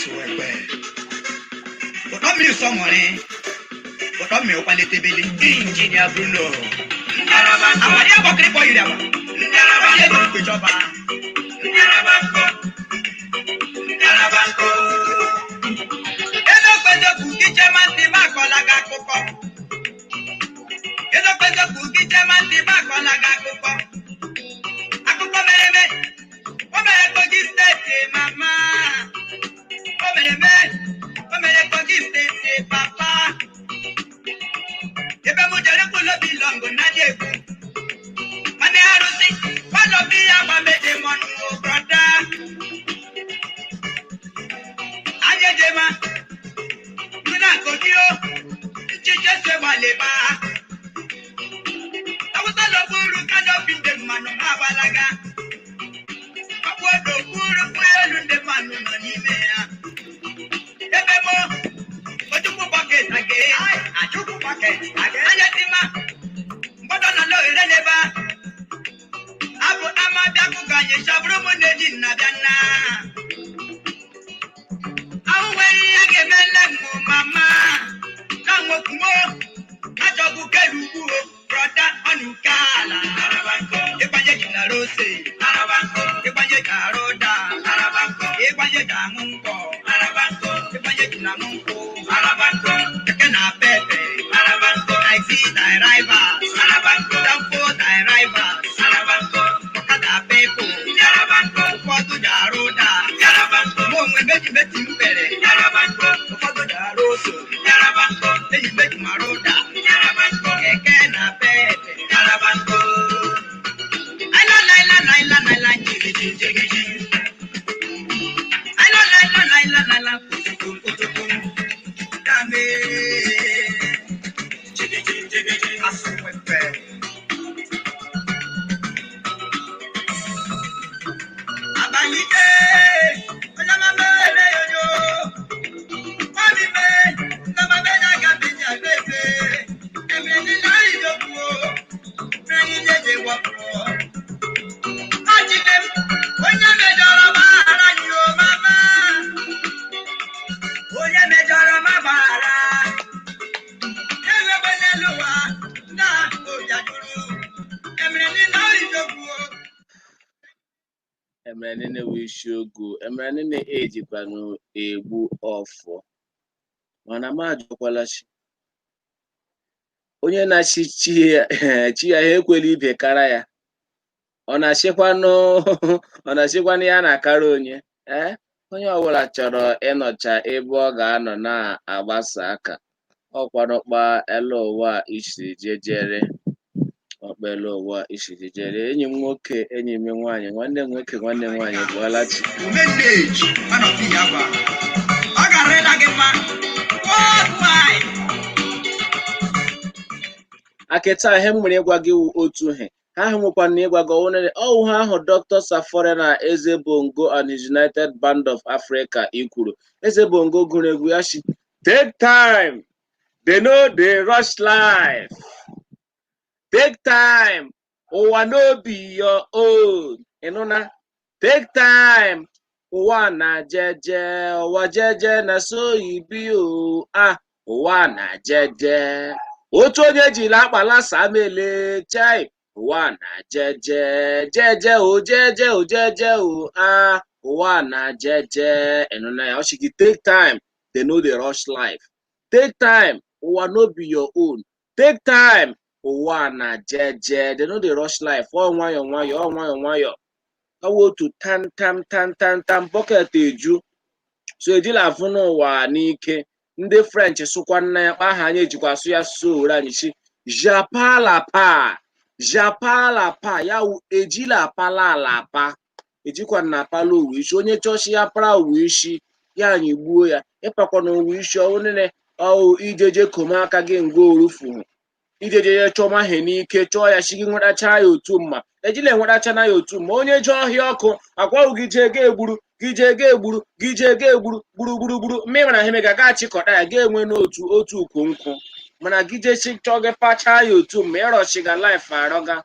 Asụwekwe ụtọ mmiri sọmụrị, ụtọ mmiri ụkwalitebele. Injinia Bruno amadi agbọkịrịkpọ yiri agba onye ego mkpechọba. Ezekwezekwu gị chema ntị m akọla gị akụkọ. Ezekwezekwu gị chema ntị m akọla gị akụkọ. Akụkọ mere eme, o mere Kogi Steeti mama, o mere eme, o mere Kogi Steeti papa. Ebe m jere kwulobi lọngụ na dị egwu nwanne arụsị kwalobi ya gbameje mọnụ brọda. Anyị ejema nuna Kogi o nchiche se gbaleba awụsa n'okpuru kanopi ndị mmanụ ha agbalaga ọkpụ n'okpuru elu ndị mmanụ nọ n'ime ya. Ebe mụ Ojukwu bucket age Achukwu bucket age anya tima mgbọdọ nọ n'ohere n'ebe a abụ ama bịakụkọ anyị chabụrụ m na-eji nna bịa nna ahụ nwere ihe ga-eme nne m mama na nwokwumo achọgbu kelu ugwu brọda ọnụ ala ịgbanye ji na rose, ịgbanye ji arụ ụda, ịgbanye ji aṅụ nkwọ, ịgbanye ji na aṅụ nkwụ, keke na pepe, taxi drivers, danfo drivers, ọkada people, ụfọdụ ji arụ ụda. Mụ onwe meji meti m pere, ụfọdụ ji arụ ose, eji meji mara ụda, keke na pepe. Aila laila laila laila jigiji jigiji. Aila laila laila laila kutukum kutukum. Dame. Jigiji jigiji. Asụwepe. Abalike. Onye mama ere yoyo. Mami me. Nama me na gabi nya bebe. Emre ni na ijoku. Mre ni jeje wapụ. Ajide m, onye mejọrọ gbaghara anyị o mama. Onye mejọrọ ma gbaghara. Enwegbe n'elu ụwa, na obi ajụrụ. Emere niile ijogbu o. Emere nene wụ isiokwu, emere nene ejikwanụ egbu ọfọ, mana m ajụkwala chi onye na-achị chi ya chi ya ha ekwela ibe kara ya, ọ na-achịkwanụ ọ na-achịkwanụ ya na-akara onye ee onye ọbụla chọrọ ịnọcha ebe ọ ga-anọ na-agbasa aka ọkwanụkpa elu ụwa isi jejere ọkpa elu ụwa isi jejere. Enyi m nwoke, enyi m nwaanyị, nwanne m nwoke, nwanne m nwaanyị, bụọla chi. Umeneji, man of Iyagba. Ọ ga-arịla gị mma. Worldwide. Akịta ihe m nwere ịgwa gị wụ otu ihe ha ahụ nwekwana ịgwa gị ọwụ ọwụ ha ahụ Dr. Safore na Eze Bongo and his United Band of Africa ikwuru. Eze Bongo gụrụ egwu ya shi, "Take time, they no dey rush life. Take time, ụwa no be your own." Ịnụna? Take time, ụwa na jeje, ụwa jeje na so ibi o. Ah, ụwa na jeje, otu onye jiri akpala samele chai, ụwa na jeje jeje o jeje o jeje o. Ah, ụwa na jeje. Ịnụna ya? Ọ sị gị, "Take time, they no dey rush life. Take time, ụwa no be your own. Take time, ụwa na jeje, they no dey rush life." Ọ nwayọ nwayọ, ọ nwayọ nwayọ, ọ wụ otu tam tam tam tam tam bucket eju. So ejila afụ n'ụwa n'ike. Ndị French sụkwa nna ya kpa aha, anyị ejikwa asụ ya asụsụ owere anyị si japalapa japalapa, ya wụ ejila apala ala apa, ejikwa na apala owu isi. Onye chọọchị ya para owu isi ya, anyị gbuo ya. Ịpakwa na owu isi ọwụ nene ọwụ ijeje koma aka gị ngwa orufu ijeje chọma he n'ike chọọ ya chi gị nwetacha ya otu mma, ejila enwetacha na ya otu mma. Onye jee ọhịa ọkụ akwaghị gị jee ga egburu gị, jee ga egburu gị, jee ga egburu gburu gburu gburu mmiri na hemega ga achịkọta ya ga-enwe n'otu otu ukwu nkwụ, mana gị jee chọọ gị pachaa ya otu mma ịrọchiga life arọga.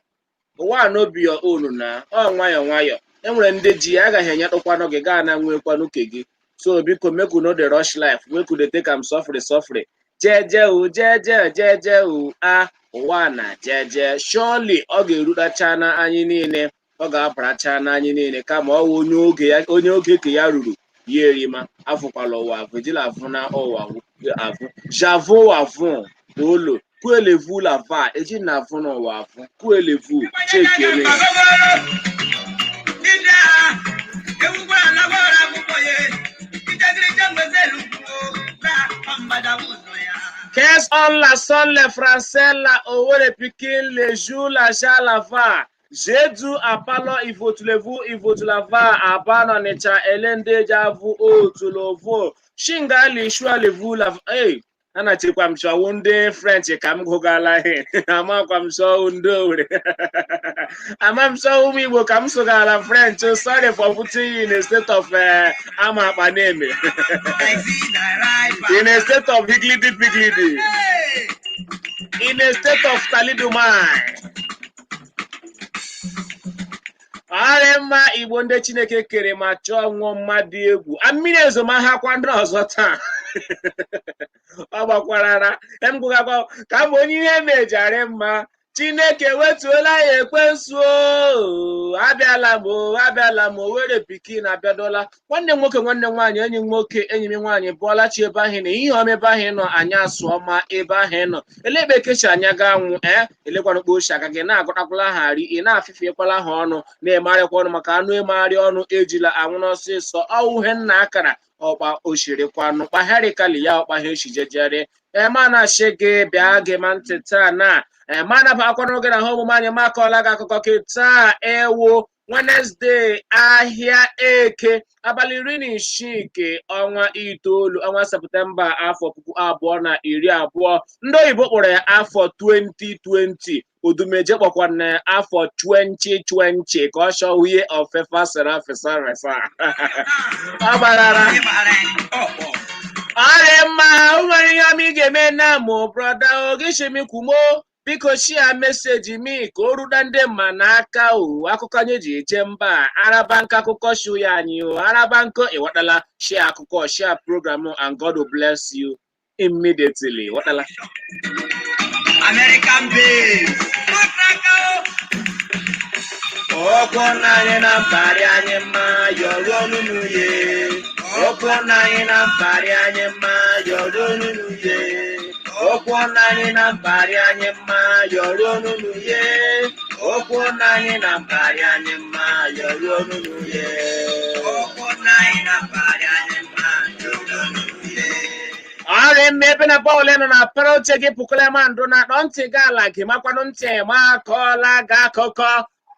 Ụwa no be your own na ọ nwayọ nwayọ. Enwere ndị ji ya agaghị enyetụkwanụ gị gaa na nwekwanụ ke gị. So biko, make we no dey rush life, make we dey take am suffer suffer, jeje o, jeje jeje o. A ụwa na jeje, surely ọ ga-erutacha na anyị niile, ọ ga-abaracha na anyị niile, kama ọ wụ onye oge ya, onye oge ke ya ruru ya erima. Afụkwala ụwa avụ, ejila avụ na ụwa avụ javo avụ olo kuelevu lava eji na avụ n'ụwa avụ kuelevu chekiere. Qu'est-ce on la sonne le français la Owerri pikin le jour la ja la va jedu apalo ivotulevu ivotulava abana necha elende javu otulovo shingali shualevu la. Hey, ana chekwa m chọwụ ndị French ka m gụgala ihe, amakwa m chọwụ ndị Owerri, ama m chọwụ ụmụ Igbo ka m sụgala French. Sorry for putting you in a state of ama akpa na-eme, in a state of higlidi piglidi, in a state of thalidomide. Arị mma, Igbo ndị Chineke kere ma chọọ nwụọ mmadụ egwu a mmiri ezomahakwa ndị ọzọ taa ọ gbakwarara m gụgakwa ka m onye ihe mejara mma. Chineke wetuola ya ekwensu o, abịala m o, abịala m Owerri pikin abịadola. Nwanne m nwoke, nwanne m nwaanyị, enyi m nwoke, enyi m nwaanyị, bụọla chi ebe ahụ na ihe ọma ebe ahụ nọ, anyị asụ ọma ebe ahụ nọ elebe kechi anya ga anwụ ee elekwana kpo ochi aka gị na-agụtakwala ha ri, ị na-afịfịekwala ha ọnụ, na-emegharịkwa ọnụ maka anụ emegharị ọnụ ejila anwụ n'ọsịsọ. Ọwụ ihe nna akara ọkpa oshirikwanụ kpagharịkali ya ọkpa ha eshijejere ema na-achị gị bịa gị ma ntị taa na ma anabakwana oge na ha omume anyị ma akọọla gị akụkọ gị taa ewu Wednesday, ahịa Eke, abalị 16 nke ọnwa itoolu, ọnwa Septemba, afọ 2020. Ndị oyibo kpọrọ ya afọ 2020, Odumeje kpọkwana ya afọ 2020 ka ọ chọọ uhie ofefa sara fesa resa ọ gbarara. Ọrịa mma, o nwere ihe ọma ị ga-eme na mụ brother ogishimikwumo. Biko share message mi ka o ruta ndị mma n'aka o. Akụkọ anyị ji eje mba araba nka akụkọ shu ya anyị o araba nkọ ịwatala. Share akụkọ, share program, and God will bless you immediately. Ịwatala. American babes. Okwu na anyị na mparị anyị mma yọruo n'unu ye. Okwu na anyị na mparị anyị mma yọruo n'unu ye. Okwu na anyị na mparị anyị mma yọruo n'unu ye. Okwu na anyị na mparị anyị mma yọruo n'unu ye. Okwu na anyị na mparị anyị mma yọruo n'unu ye. Ọrịa mma, ebe na bọọlụ nọ na pere oche gị pụkọla ma ndụ na akpọ ntị gị ala gị makwanụ ntị ma akọọla gị akụkọ.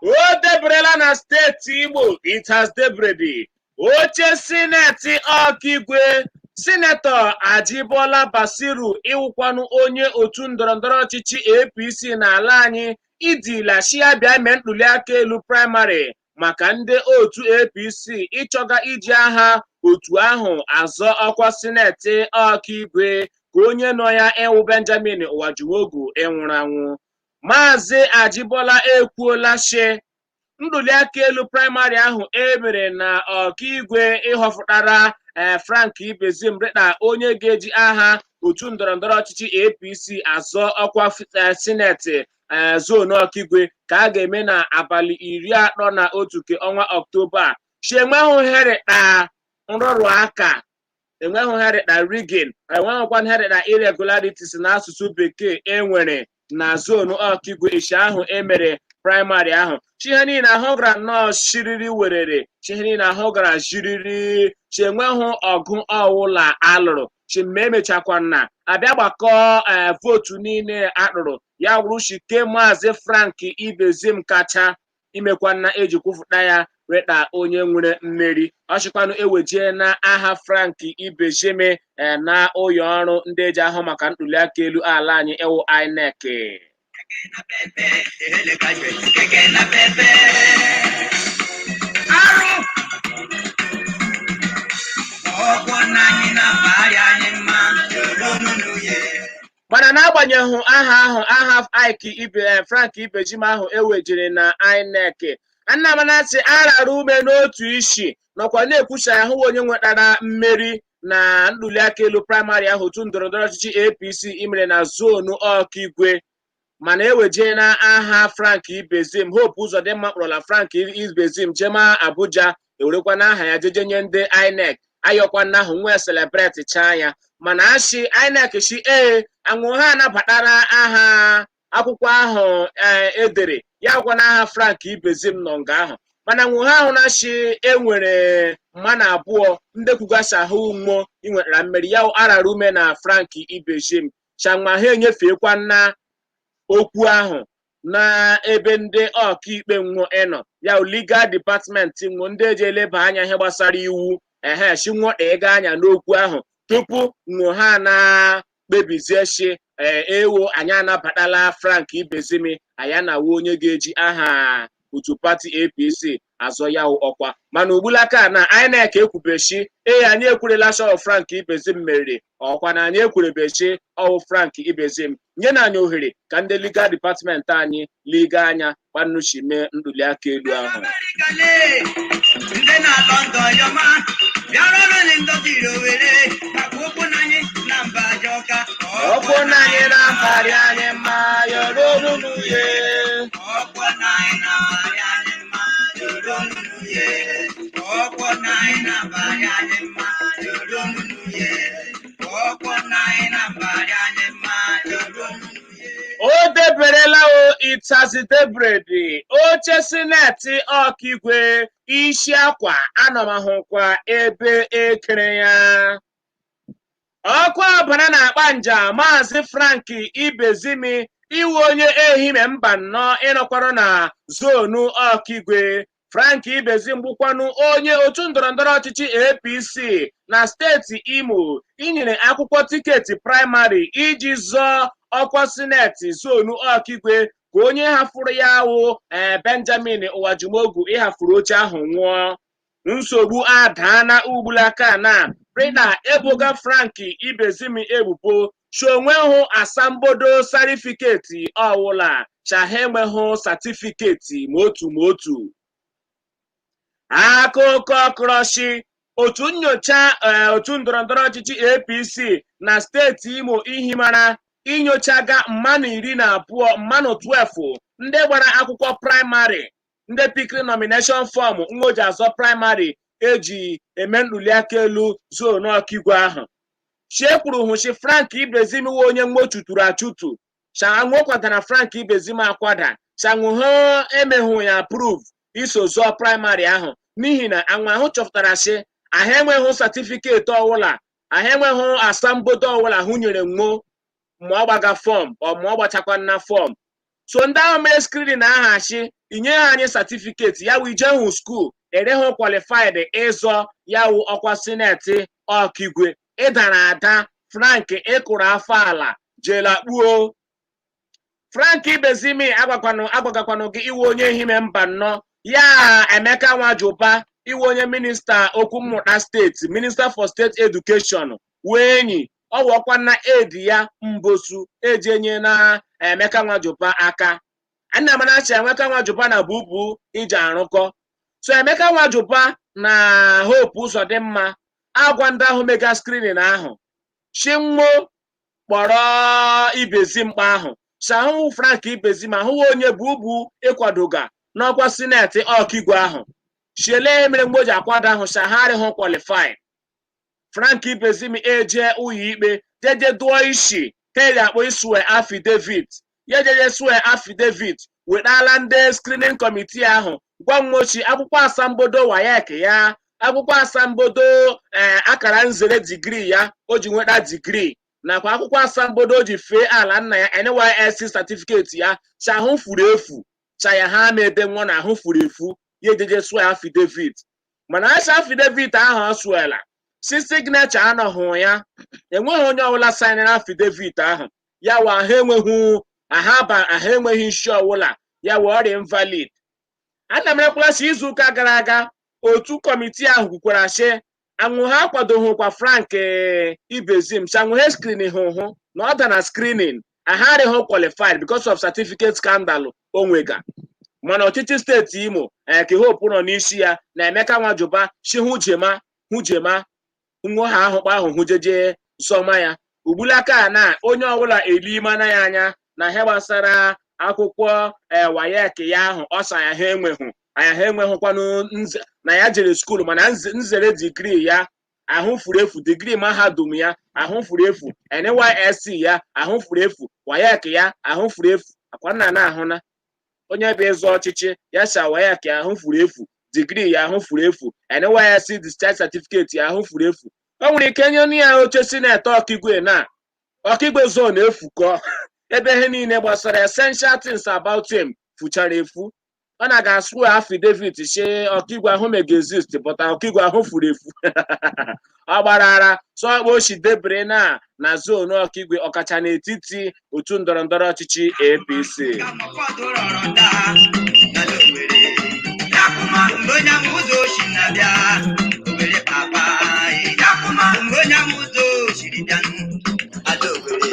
O deberela na steeti Imo, it has debredi oche sineti Ọkigwe. Sinetọ Ajibola Basiru, ịwụkwanụ onye otu ndọrọndọrọ ọchịchị APC n'ala anyị, idila shi ya bịa mee ntụliaka elu praịmarị maka ndị otu APC ịchọga iji aha otu ahụ azọ ọkwa sineti Ọkigwe ka onye nọ ya ịwụ Benjamin Ụwajumogu ịnwụrụ anwụ. Maazị Ajibola ekwuola shi ntụliaka elu praịmarị ahụ e mere na Ọkigwe ịhọpụtara Frank Ibezim dịka onye ga-eji aha otu ndọrọndọrọ ọchịchị APC azọ ọkwa sineti zonu Ọkigwe ka a ga-eme na abalị 31 nke ọnwa Ọktoba. Chi enweghị herịta nrụrụ aka, enweghị herịta rigging, enweghịkwa herịta irregularities n'asụsụ bekee enwere na zonu Ọkigwe ishi ahụ emere praịmarị ahụ. Chi ihe niile ahụ gara nnọọ shiriri werere, chi ihe niile ahụ gara jiriri, chi enweghị ọgụ ọwụla alụrụ, chi mgbe emechakwa na abịa gbakọọ ee vootu niile akpụrụ ya wụrụ shike Maazị Frank Ibezim kacha imekwa na eji kwufụta ya weta onye nwere mmeri. Ọchịkwanụ ewejie na aha Frank Ibezim na ụlọ ọrụ ndị eji ahụ maka ntụliaka elu ala anyị ewu INEC. Keke na pepe. Arụ. Ọkwọ na anyị na mparị anyị mma yọruo n'unu ye. Mana n'agbanyeghị aha ahụ, aha Ike Ibe Frank Ibejim ahụ ewejere na INEC, Annamanasị arara ume n'otu isi na Nọkwa na-ekwucha ya hụwa onye nwetara mmeri na ntuliaka elu praịmarị ahụ otu ndọrọndọrọ ọchịchị APC imere na zonu Ọkigwe, mana eweje na aha Frank Ibezim. Hope Uzodimma kpọrọla Frank Ibezim jema Abuja, ewerekwa n'aha ya jeje nye ndị INEC. Ayọkwa nna ahụ nwee celebrate chaa ya, mana ashị INEC shi ee, anwụ ha anabatara aha akwụkwọ ahụ edere ya kwa n'aha Frank Ibezim nọ nga ahụ, mana nwụ ha ahụ na-achị enwere mmanụ abụọ ndị kwugasị ahụ nwo inwetara mmeri ya arara ume na Frank Ibezim chanwa. Ha enyefekwa na okwu ahụ n'ebe ndị ọkaikpe nwụ ịnọ ya, legal department nwụ, ndị eji eleba anya ihe gbasara iwu ehe chinwo ịga anya n'okwu ahụ tupu nwụ ha na-kpebizie shi ewo anyị anabatala Frank Ibezimi, anyị na-awụ onye ga-eji aha otu pati APC azọ ya ọkwa. Mana ugbulaka na INEC ekwubechi ee, anyị ekwerela shọọ Frank Ibezim meriri ọkwa, na anyị ekwerebechi ọwụ Frank Ibezim. Nye na anyị ohere ka ndị legal department anyị liga anya gbanuchi mee ntuliaka elu ahụ. Amerịka lee, ndị na London yọma bịara ọrụ ndị Owere maka okwu na anyị na mba Ajọka. Ọkwụ na anyị na mbarị anyị mma yọrọ onunu ye. Ọkwụ na anyị na mbarị anyị mma yọrọ onunu ye. Ọkwụ na anyị na mbarị anyị mma yọrọ onunu ye. Ọkwụ na anyị na mbarị anyị mma yọrọ onunu ye. O deberela o itazidebredi oche sineti Ọkigwe isi akwa anọmahụkwa ebe ekere ya ọkụ ọbara na-akpa nja. Maazị Frank Ibezimi iwu onye Ehime mba nnọọ ịnọkwara na zonu Ọkigwe. Frank Ibezim bụkwanụ onye otu ndọrọndọrọ ọchịchị APC na steeti Imo inyere akwụkwọ tiketi praịmarị iji zọọ ọkwa sineti zonu Ọkigwe ka onye hafụrụ ya awụ ee Benjamin Ụwajumogu ịhafụrụ oche ahụ nwụọ. Nsogbu adaana ugbulaka na Rina eboga Frank Ibezim ebubo chi onwehụ asambodo satifiketi ọwụla, chaha enwehụ satifiketi ma otu ma otu. Akụkọ krọshi otu nyocha otu ndọrọndọrọ ọchịchị APC na steeti Imo ihimara inyochaga mmanụ 12, mmanụ 12 ndị gbara akwụkwọ praịmarị, ndị pikiri nomination form nwoji azọ praịmarị eji eme ntuliaka elu zonu Ọkigwe ahụ. Chie kwuru hụchi Frank Ibezim wụ onye mmochuturu achụtu chanwụ kwadara Frank Ibezim akwada chanwụ ha emehụ ya approve iso zọọ praịmarị ahụ, n'ihi na anwụ ahụ chọpụtara sị ahụ enweghị satifiketi ọwụla, ahụ enweghị asambodo ọwụla hụ nyere nwo ma ọ gbaga form ọ ma ọ gbachakwa na form. So ndị ahụ mee screening aghachi inye ha anyị satifiketi ya wụ ije hụ school erehụ qualified ịzọ ya wụ ọkwa sineti Ọkigwe. Ịdara ada Frank, ịkụrụ afọ ala jela kpuo. Frank Ibezimi agwakwanụ agwagakwanụ gị iwe onye Ehime mba nnọọ ya. Emeka Nwajuba iwe onye minista okwu mmụta steeti, Minister for State Education, wee enyi ọwọkwa na edi ya mbosu eji enye na Emeka Nwajuba aka. Ana m na-achị Emeka Nwajuba na bubu iji arụkọ. So Emeka Nwajuba na Hope Uzodimma agwa ndị ahụ mega screening ahụ chinwo kpọrọ Ibezim mkpa ahụ shahụ Frank Ibezim ahụghị onye bubu ịkwadoga n'ọkwa sineti Ọkigwe ahụ shiele mere mgbe o ji akwado ahụ shaharị hụ qualify. Frank Ibezim eje ụlọ ikpe jeje dụọ isi ka eji akpọ isue affidavit ya, jeje sue affidavit wetala ndị screening committee ahụ gwa mmochi akwụkwọ asambodo WAEC ya, akwụkwọ asambodo ee akara nzere digrii ya o ji nweta digrii, nakwa akwụkwọ asambodo o ji fee ala nna ya, NYSC certificate ya, chahụ furu efu chaya ha ma ebe nwa na ahụ furu efu ya. Ejeje sụọ affidavit, mana acha affidavit ahụ ọ sụela si signature anọghị ya, enweghị onye ọbụla signere affidavit ahụ ya wa ahụ enweghị ahaba ahụ enweghị isi ọbụla ya wa ọrịa invalid. Ana m ekwula si izu ụka gara aga otu kọmitii ahụ kwukwara sị anwụ ha akwadoghịkwa Frank Ibezim chanwụ ha screen hụ hụ na ọ da na screening ahụ adịghị qualified because of certificate scandal o nwega. Mana ọchịchị steeti Imo, ka Hope nọ n'isi ya na Emeka Nwajuba, shi hụ jema hụ jema nwa ha ahụkpa ahụ hụjeje sọma ya ugbulaka na onye ọbụla elimana ya anya na ihe gbasara akwụkwọ WAEC ya ahụ. Ọsa ya ha enweghụ anya, ha enweghịkwanụ na ya jere school, mana nzere degree ya ahụ furu efu, degree mahadum ya ahụ furu efu, NYSC ya ahụ furu efu, WAEC ya ahụ furu efu. Akwa nna na ahụna onye bụ ịzọ ọchịchị ya sa WAEC ya ahụ furu efu, degree ya ahụ furu efu, NYSC discharge certificate ya ahụ furu efu. O nwere ike nye ya oche senate Ọkigwe na Ọkigwe zone efukọ, ebe ihe niile gbasara essential things about him fuchara efu. Ọ na ga-asụ affidavit shi Ọkigwe ahụ mega exist, but Ọkigwe ahụ furu efu. Ọ gbara ara sọkpa oshi debere na zone Ọkigwe, ọkacha n'etiti otu ndọrọ ndọrọ ọchịchị APC. Mgbe onye ama ụzọ oshi na-abịa Owere papa, mgbe onye ama ụzọ oshiri bịanụ ala Owere.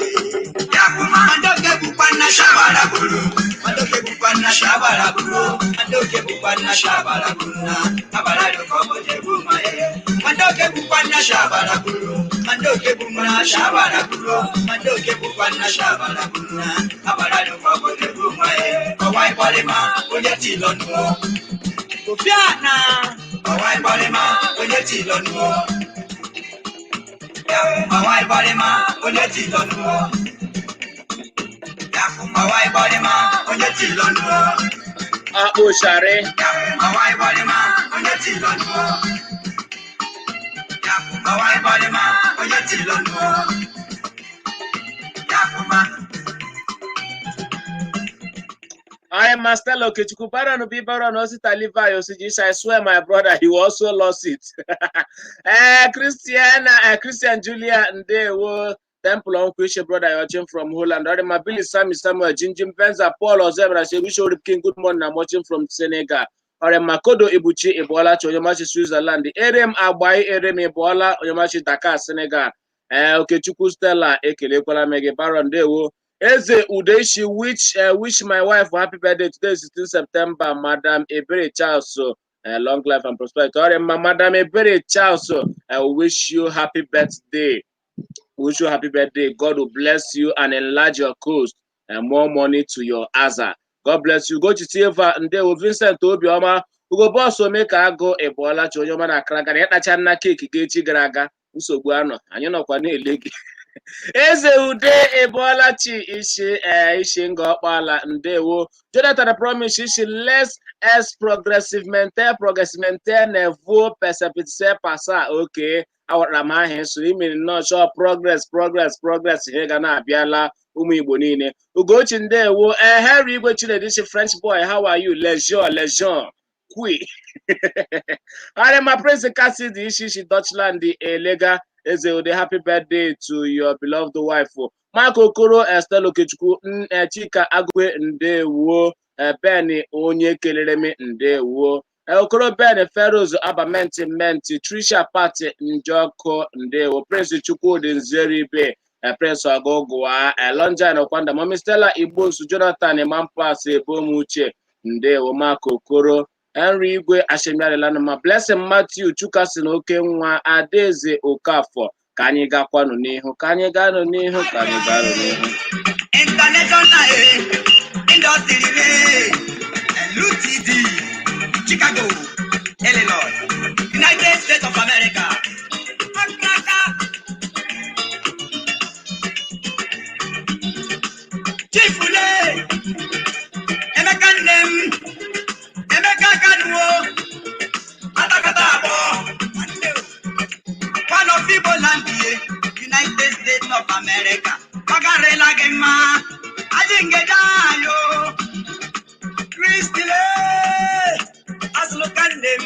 Madoke bụkwa nna shabara buru, Madoke bụkwa nna shabara buru, Madoke bụkwa nna shabara buru na abara dụkọ bọje bụ ma ye. Madoke bụkwa nna shabara buru, Madoke bụ nna shabara buru, Madoke bụkwa nna shabara buru na abara dụkọ bọje bụ ma ye. Ọwa ịkpọrịma onye ti lọnụ o. Ofiana, ọwa ịkpọrịma onye ti lọnụ o. Ọwa ịkpọrịma onye ti lọnụ o. Ọwa ịkpọrịma onye ti lọnụ o. Akpụcharị. Ọwa ịkpọrịma onye ti lọnụ o. Ọwa ịkpọrịma onye ti lọnụ o. Yakuma. I am Master Okechukwu Baron B. Baron Osita Levi Osiji. I swear, my brother, he also lost it. Christian, Christian Julia Ndewo, Temple Uncle brother, watching from Holland. Orima Billy Sammy Samuel, Jinjim Benza, Paul Ozebra, Sherisho King, good morning. I'm watching from Senegal. Orima Kodo Ibuchi Ebola, Onyemachi Switzerland. Erem Agbai Erem Ebola, Onyemachi Dakar, Senegal. Okechukwu Stella, ekelekwala m gị, Baron Ndewo. Eze Udeshi, which wish my wife happy birthday today, 16 September, Madam Ebere Charles, long life and prosperity. Ọrịa Madam Ebere Charles, I wish you happy birthday. Wish you happy birthday. God will bless you and enlarge your coast and more money to your aza. God bless you. Go to Silva Ndewo Vincent Obioma. Ugo Boss Omeka Agụ Ebola chi onye ọma na akara gara ịkpacha nna cake gị echi gara aga, nsogbu anọ anyị nọkwa na-ele gị. Eze Ude Ebola chi ishi ishi nga ọkpala ndewo. Jonathan Promise ishi les es progressivamente progressivamente nevo perceptice pasa. Okay, awara m aha eso imere nnọọ chọọ progress progress progress ihe ga na-abịala ụmụ Igbo niile. Ugochi ndewo. Henry Igwe Chinedu ishi French boy, how are you? Legion legion qui Arema Prince Cassidy ishi ishi Deutschland elega. Eze Ude, happy birthday to your beloved wife. Mark Okoro, Estelle Okechukwu, Chika Agwe ndewo, Ben onye kelere m ndewo. Okoro Ben Feroz Abamenti Menti, Trisha Pati Njọkụ ndewo, Prince Chukwudi Nzeribe, Prince Ọgụgụa, Lonjan Okwanda, Mami Stella Igbosu, Jonathan Mampas Ebomuche ndewo, Mark Okoro, Henry Igwe Ashemiarilanma, Blessing Matthew Chukasi na oke nwa Adaeze Okafọ. Ka anyị gakwanụ n'ihu, ka anyị ganụ n'ihu, ka anyị ganụ n'ihu. International industry, LUTD, Chicago, Illinois, United States of America. Akaka. Chief Ule, Emeka nne m, Emeka Kanuo, Atakata abụọ, one of Igbo land, United States of America. Ọ garịla gị mma, adị ngeje ayo. Kristile, asụlụka nne m.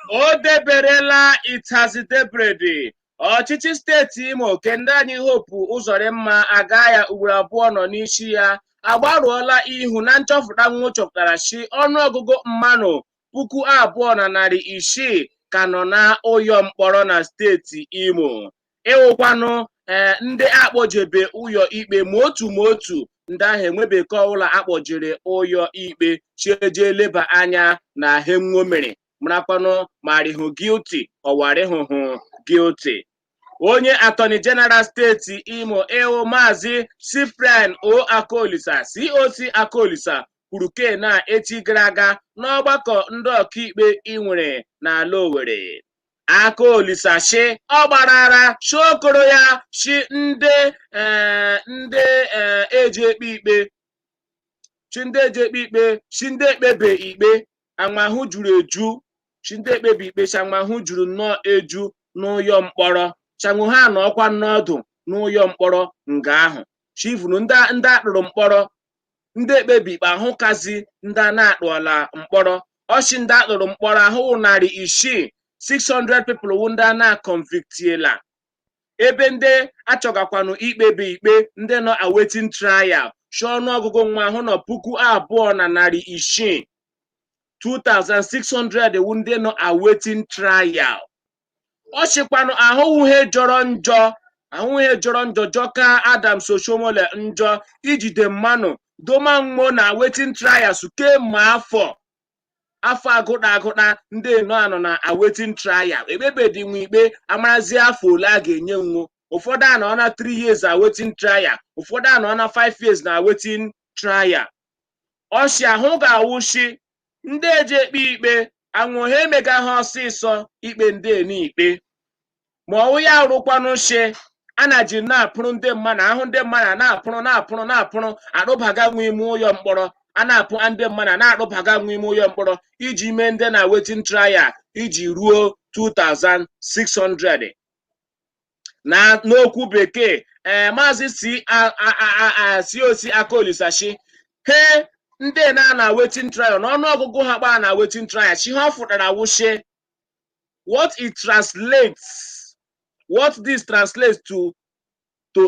O deberela itazidebredi ọchịchị steeti Imo kende anyị Hope Ụzọdịmma aga ya ugboro 2 nọ n'isi ya agbarụọla ihu na nchọpụta nwụ chọpụtara shi ọnụọgụgụ mmanụ 2600 ka nọ na ụyọ mkpọrọ na steeti Imo ịwụkwanụ ndị akpọjebe ụyọ ikpe ma otu ma otu. Ndị ahụ enwebe ka ọbụla akpọjiri ụyọ ikpe chieje leba anya na he mere, marakwanụ ma rịhụ guilty ọwarịhụhụ guilty. Onye Attorney General steeti Imo, ịwụ Maazị Cyprian O Akaolisa, COC Akaolisa, kwuru ke na echi gara aga n'ọgbakọ ndị ọkaikpe ị nwere n'ala Owerri. Akaolisa shi ọ gbarara shi okoro ya shi ndị ndị eji ekpe ikpe, chi ndị eji ekpe ikpe, shi ndị ekpebe ikpe amahụ juru eju, chi ndị ekpebe ikpe shi amahụ juru nnọọ eju n'ụyọ mkpọrọ, chanwụ ha nọọkwa n'ọdụ n'ụyọ mkpọrọ nga ahụ, chivunu ndị akpụrụ mkpọrọ, ndị ekpebi ikpe ahụkazi ndị a na-akpụọla mkpọrọ. Ọchị ndị akpụrụ mkpọrọ ahụ 600, 600 people wụ ndị a na-convictiela, ebe ndị achọgakwanụ ikpebi ikpe, ndị nọ awaiting trial, shi ọnụọgụgụ nwa ahụ nọ 2600, 2600 wụ ndị nọ awaiting trial. Ọ chịkwanụ ahụhụ jọrọ njọ, ahụhụ jọrọ njọ jọka Adams Oshiomhole njọ ijide mmanụ doma mmo na awaiting trials kemgbe afọ agụta agụta. Ndị nọ anọ na awaiting trial, ekpebedi nwe ikpe amarazi afọ ole a ga-enye nwo. Ụfọdụ anọ na 3 years awaiting trial, ụfọdụ anọ na 5 years na awaiting trial. Ọchị ahụ ga-awụshi ndị eji ekpe ikpe anwụ ha emega ha ọsịsọ ikpe ndị n'ikpe, ma ọwụ ya rụkwanụ shi a na ji na-apụrụ ndị mmadụ ahụ, ndị mmadụ na-apụrụ na-apụrụ na-apụrụ akpụbaga nwa ime ụyọ mkpọrọ, a na-apụ ndị mmadụ na-akpụbaga nwa ime ụyọ mkpọrọ iji mee ndị na waiting trial iji ruo 2600. Na n'okwu bekee, ee, Maazị COC Akaolisachi he ndị na-ana waiting trial na ọnụọgụgụ ha kpaa na waiting trial chi ha fụtara wụshie. What this translates to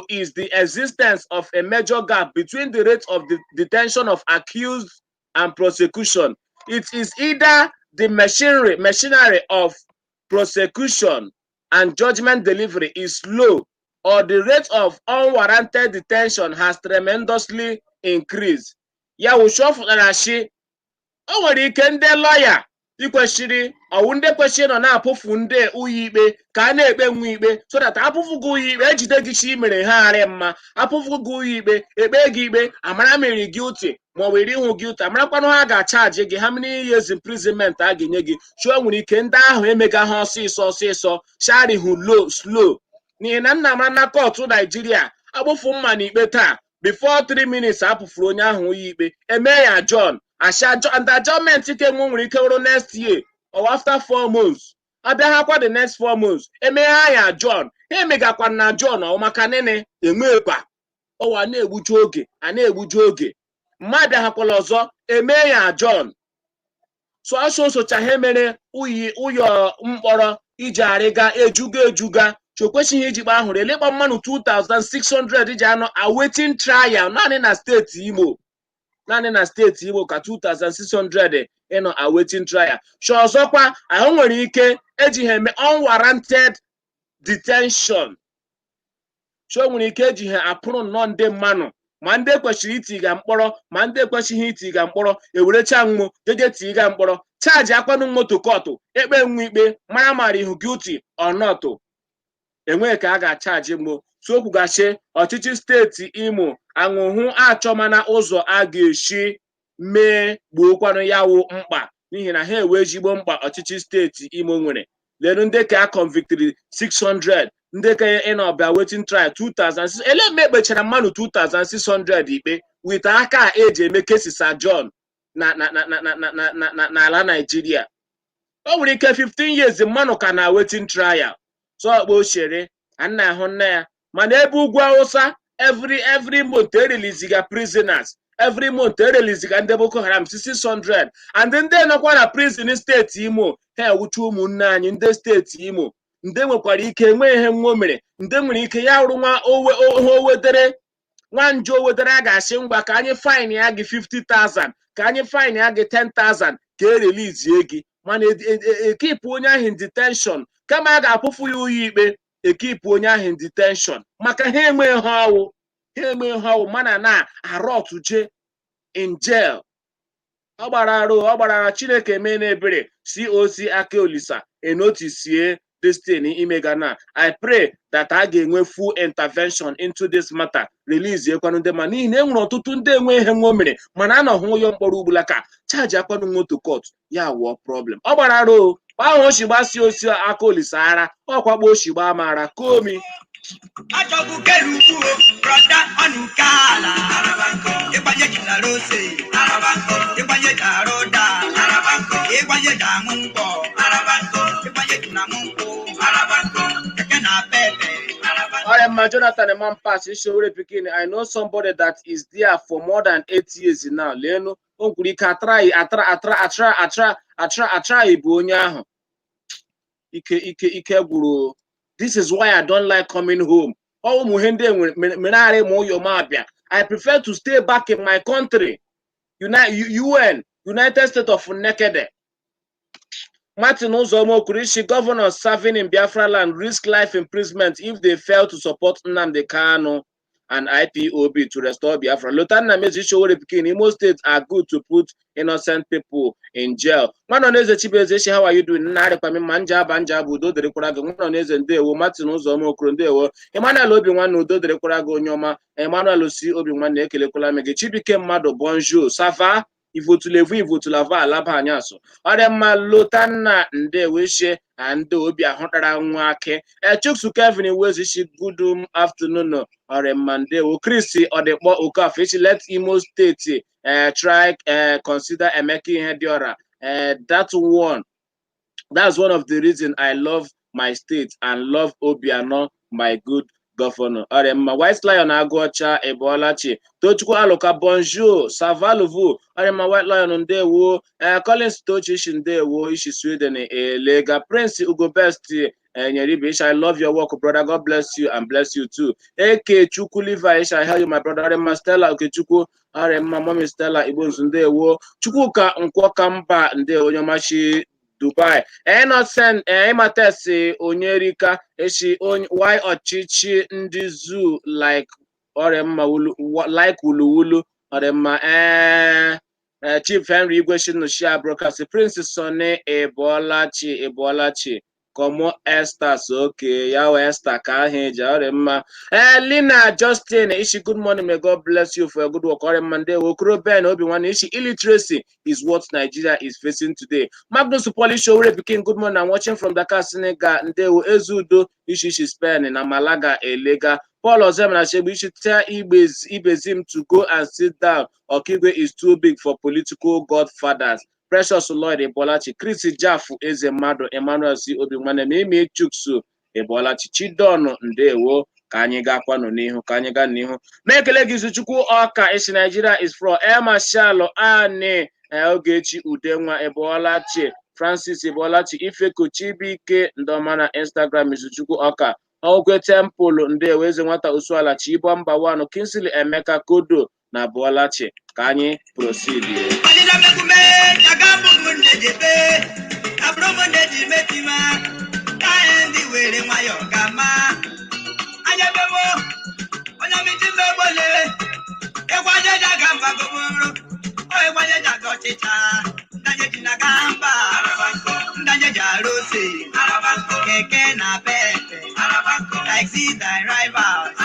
is the existence of a major gap between the rate of the detention of accused and prosecution. It is either the machinery of prosecution and judgment delivery is slow or the rate of unwarranted detention has tremendously increased. Ya wụchi fụtara shi o nwere ike ndị lọya ikwesịrị ọwụ ndị kwesịrị nọ na-apụfu ndị ụlọ ikpe ka a na-ekpe nwa ikpe, so that apụfụ gị ụlọ ikpe, ejide gị chi mere ha arị mma, apụfụ gị ụlọ ikpe, ekpe gị ikpe, amara mere guilty ma ọ bụ iri ịhụ guilty, amarakwanụ ha ga-achaji gị, how many years imprisonment a ga-enye gị. Chụọ nwere ike ndị ahụ emega ha ọsịsọ ọsịsọ sharihu low slow, n'ihi na nna mara na kọtụ Naijiria agbụfụ mma n'ikpe taa, before 3 minutes apụfuru onye ahụ ụlọ ikpe, eme ya adjourn, asha and adjournment ke nwe nwere ike wụrụ next year or after 4 months, abịaghakwa the next 4 months emegha ya adjourn. Ha emegakwa na adjourn ọ maka nịnị enwekwa ọwa na-egbuju oge, a na-egbuju oge mma abịaghakwala ọzọ, eme ya adjourn. So ọsọ socha ha mere uyi ụyọ mkpọrọ iji arịga ejuga ejuga chi o kwesịghị ijikpa ahụrụ elekpa mmanụ 2600 ji anọ awaiting trial naanị na steeti Imo, naanị na steeti Imo ka 2600 ịnọ awaiting trial. Chi ọzọkwa ahụ nwere ike eji ha eme unwarranted detention. Chi o nwere ike eji ha apụrụ nnọọ ndị mmanụ, ma ndị kwesịrị itiga mkpọrọ ma ndị ekwesịghị itiga mkpọrọ, ewerecha nwụ jeje tiga mkpọrọ, chaji akwanụ moto kọtụ ekpe nwa ikpe mara mara ihu guilty or not, enweghị ka a ga-achaji mgbo. So okwugachi ọchịchị steeti Imo aṅụhụ achọmana ụzọ a ga-esi mee gbuokwanụ ya wụ mkpa, n'ihi na ha ewe ezigbo mkpa ọchịchị steeti Imo nwere. Lelu ndị ka a convictiri 600, ndị ka ịnọ ọbịa waiting trial 2006. Ele mgbe ekpechara mmadụ 2600 ikpe with aka a eji eme cases adjourn na n'ala Naijiria? O nwere ike 15 years mmanụ ka na waiting trial. So ọkpa ochere a na-ahụ nne ya, mana ebe ugwu Awụsa, every month ereleasiga prisoners, every month ereleasiga ndị Boko Haram 600 and ndị nọkwa na prison steeti Imo. Ha ewucha ụmụnne anyị ndị steeti Imo, ndị nwekwara ike nwee ihe nwa o mere, ndị nwere ike ya wụrụ nwa owe ohe owedere nwa nje owedere, a ga-asị ngwa ka anyị fine ya gị 50,000, ka anyị fine ya gị 10,000 ka e releasie gị, mana ekeepụ onye ahụ in detention kama a ga-apụfụ ya ụlọ ikpe, ekeepụ onye ahụ in detention maka ha enweghị ha ọwụ. Ha eme ha wụ mana na arọtuje in jail. Ọ gbara arụ, ọ gbara ara. Chineke mee n'ebere coc aka olisa enotisie this thing imega na I pray that a ga-enwe full intervention into this matter, release ekwanụ ndị ma, n'ihi na e nwere ọtụtụ ndị enwe ihe nwa o mere, mana a nọ hụ ụyọ mkpọrọ ugbula ka charge akwanụ moto court ya wụọ problem. Ọ gbara arụ o ahụ oshi gbasi osi aka olisa ara ọkwakpo oshi gbaa mara komi. Achọgbu kelu ugwu o, brother, ọnụ kala. Ịgbanye ji na rose, ịgbanye ji arụ ụda, ịgbanye ji aṅụ nkwọ, ịgbanye ji na aṅụ nkwụ, keke na pepe. All right, Jonathan Mampas, Ishowere Pikin. I know somebody that is there for more than 8 years now. Lenu, o kwuru ike atrai atra atra atra atra atra atra bụ onye ahụ. Ike ike ike gwụrụ. This is why I don't like coming home. Ọ ụmụ ihe ndị enwere mere arị ma ụyọ m abịa. I prefer to stay back in my country. United UN, United States of Nekede. Martin Uzoma Okurishi, governors serving in Biafra land risk life imprisonment if they fail to support Nnamdi Kanu and IPOB to restore Biafra. Lotanna Mezi Showore Pikin, Imo State are good to put innocent people in jail. Nwanoneze Chibueze, how are you doing? Nna arịkwa m ma nja aba nja bụ udo dịrịkwara gị. Nwanoneze, ndewo. Martin Uzoma Okoro, ndewo. Emmanuel Obi nwanne, udo dịrịkwara gị, onye ọma. Emmanuel si Obi nwanne, ekelekwala m gị. Chibike mmadụ, bonjour. Ça va? Ivotulevu ivotulava alaba anyasụ. Ọ dị mma. Lotanna, ndewo. Ishe na ndị obi ahụtara nwa akị. Chukwu Kevin Iwezishi, good afternoon. Ọ dị mma, ndewo. Chris Ọdịkpọ Okafor ishi, let Imo State try consider Emeka Ihedioha. That one, that's one of the reason I love my state and love Obiano, my good governor. Ọ dị mma. White Lion Agụọcha, Ebolachi. Tochukwu Aluka, bonjour. Ça va vous? Ọ dị mma, White Lion, ndewo. Collins Tochi ishi, ndewo, ishi Sweden elega. Prince Ugo Best Nyeribe ishi, I love your work, brother. God bless you and bless you too. Eke Chukwu Levi ishi, I hail you, my brother. Ọ dị mma. Stella Okechukwu, ọ dị mma. Mommy Stella Igbonzu, ndewo. Chukwuka Nkwọkamba, ndewo, onye ọmachi Dubai. Innocent Imates Onyerika eshi onye why ọchịchị ndị zoo like ọrịa mma wulu like wuluwulu. Ọrịa ee, Chief Henry Igwe Shia broadcast. Prince Sonny Ebolachi, Ebolachi Komo Esther, okay, ya wee Esther ka ahụ eji. Ọrịa mma. Ee, Lina Justin ishi, good morning, may God bless you for your good work. Ọrịa mma, ndewo. Okoro Ben Obi nwanne ishi, illiteracy is what Nigeria is facing today. Magnus Polish Owere Pikin, good morning, I'm watching from Dakar, Senegal. Ndewo. Ezudo ishi, ishi Spain na Malaga Elega. Paul Ozemena Shegbu ishi, tell Ibezim to go and sit down. Okigwe is too big for political godfathers. Precious Lloyd Ebolachi, Chris Jafu Eze Mmadụ, Emmanuel C Obi nwanne m, Imi Chuksu Ebolachi, Chidonu, ndewo. Ka anyị gakwanụ n'ihu, ka anyị gaa n'ihu. Na-ekele gị Izuchukwu Ọka isi, Nigeria is for Air Marshal Ani Ogechi Udenwa Ebolachi, Francis Ebolachi, Ifeko Chibuike Ndọma na Instagram, Izuchukwu Ọka Ogwe Temple, ndewo. Eze Nwata Usuala Chibomba Wanu, Kingsley Emeka Kodo na Bụọlachi. Ka anyị proceed. Malila megume, jaga mụ nejebe, abụrụ m neji metima, ka anyị ndị were nwayọọ gama. Anya bemo, onye miti megbole, ịgbanye jaga mba goboro, o ịgbanye jaga ọchịcha, ndanye ji na gamba, ndanye ji arụ ose, keke na pepe, taxi drivers,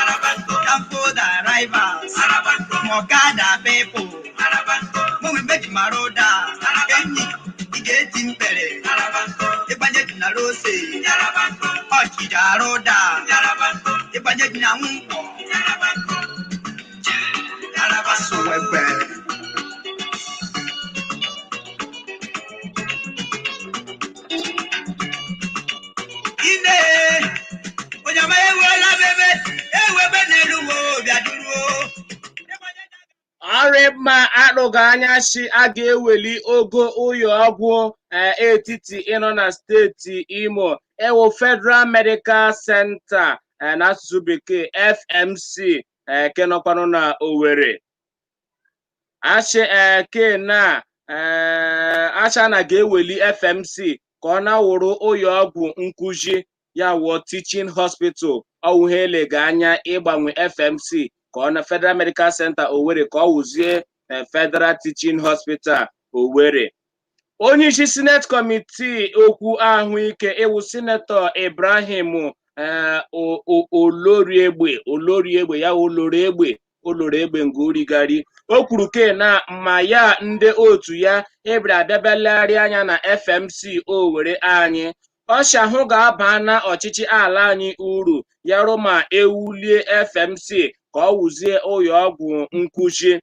danfo drivers, ọkada people, mụ meji mara ụda, enyi ị ga-eti mkpere, ịgbanye ji na rose, ọchịcha arụ ụda, ịgbanye ji na nkwọ, asụwekwe. Ine onye ama ewela bebe ewebe n'elu wo bịa duruo. Ọrịmma akpụghị anya shi a ga-eweli ogo ụyọ ọgwụ etiti ịnọ na steeti Imo ewo Federal Medical Center, n'asụsụ bekee FMC, kenọkwanụ na Owerri. Achị ke na acha na ga-eweli FMC ka ọ na-wụrụ ụyọ ọgwụ nkụzi ya wụọ teaching hospital. Ọwụhe elega anya ịgbanwe FMC ka Ka ọ na Federal Medical Center Owerri ka ọ wụzie Federal Teaching Hospital Owerri. Onye isi Senate Committee okwu ahụike ewu Senator Ibrahim Oloriegbe, Oloriegbe ya, Oloriegbe, Oloriegbe ngorigari, o kwuru ke na mma ya ndị otu ya ịbịara abịa legharị anya na FMC Owerri anyị. Ọsha ahụ ga-aba na ọchịchị ala anyị uru ya rụ ma ewulie FMC ka ọ wụzie ụlọ ọgwụ nkụzi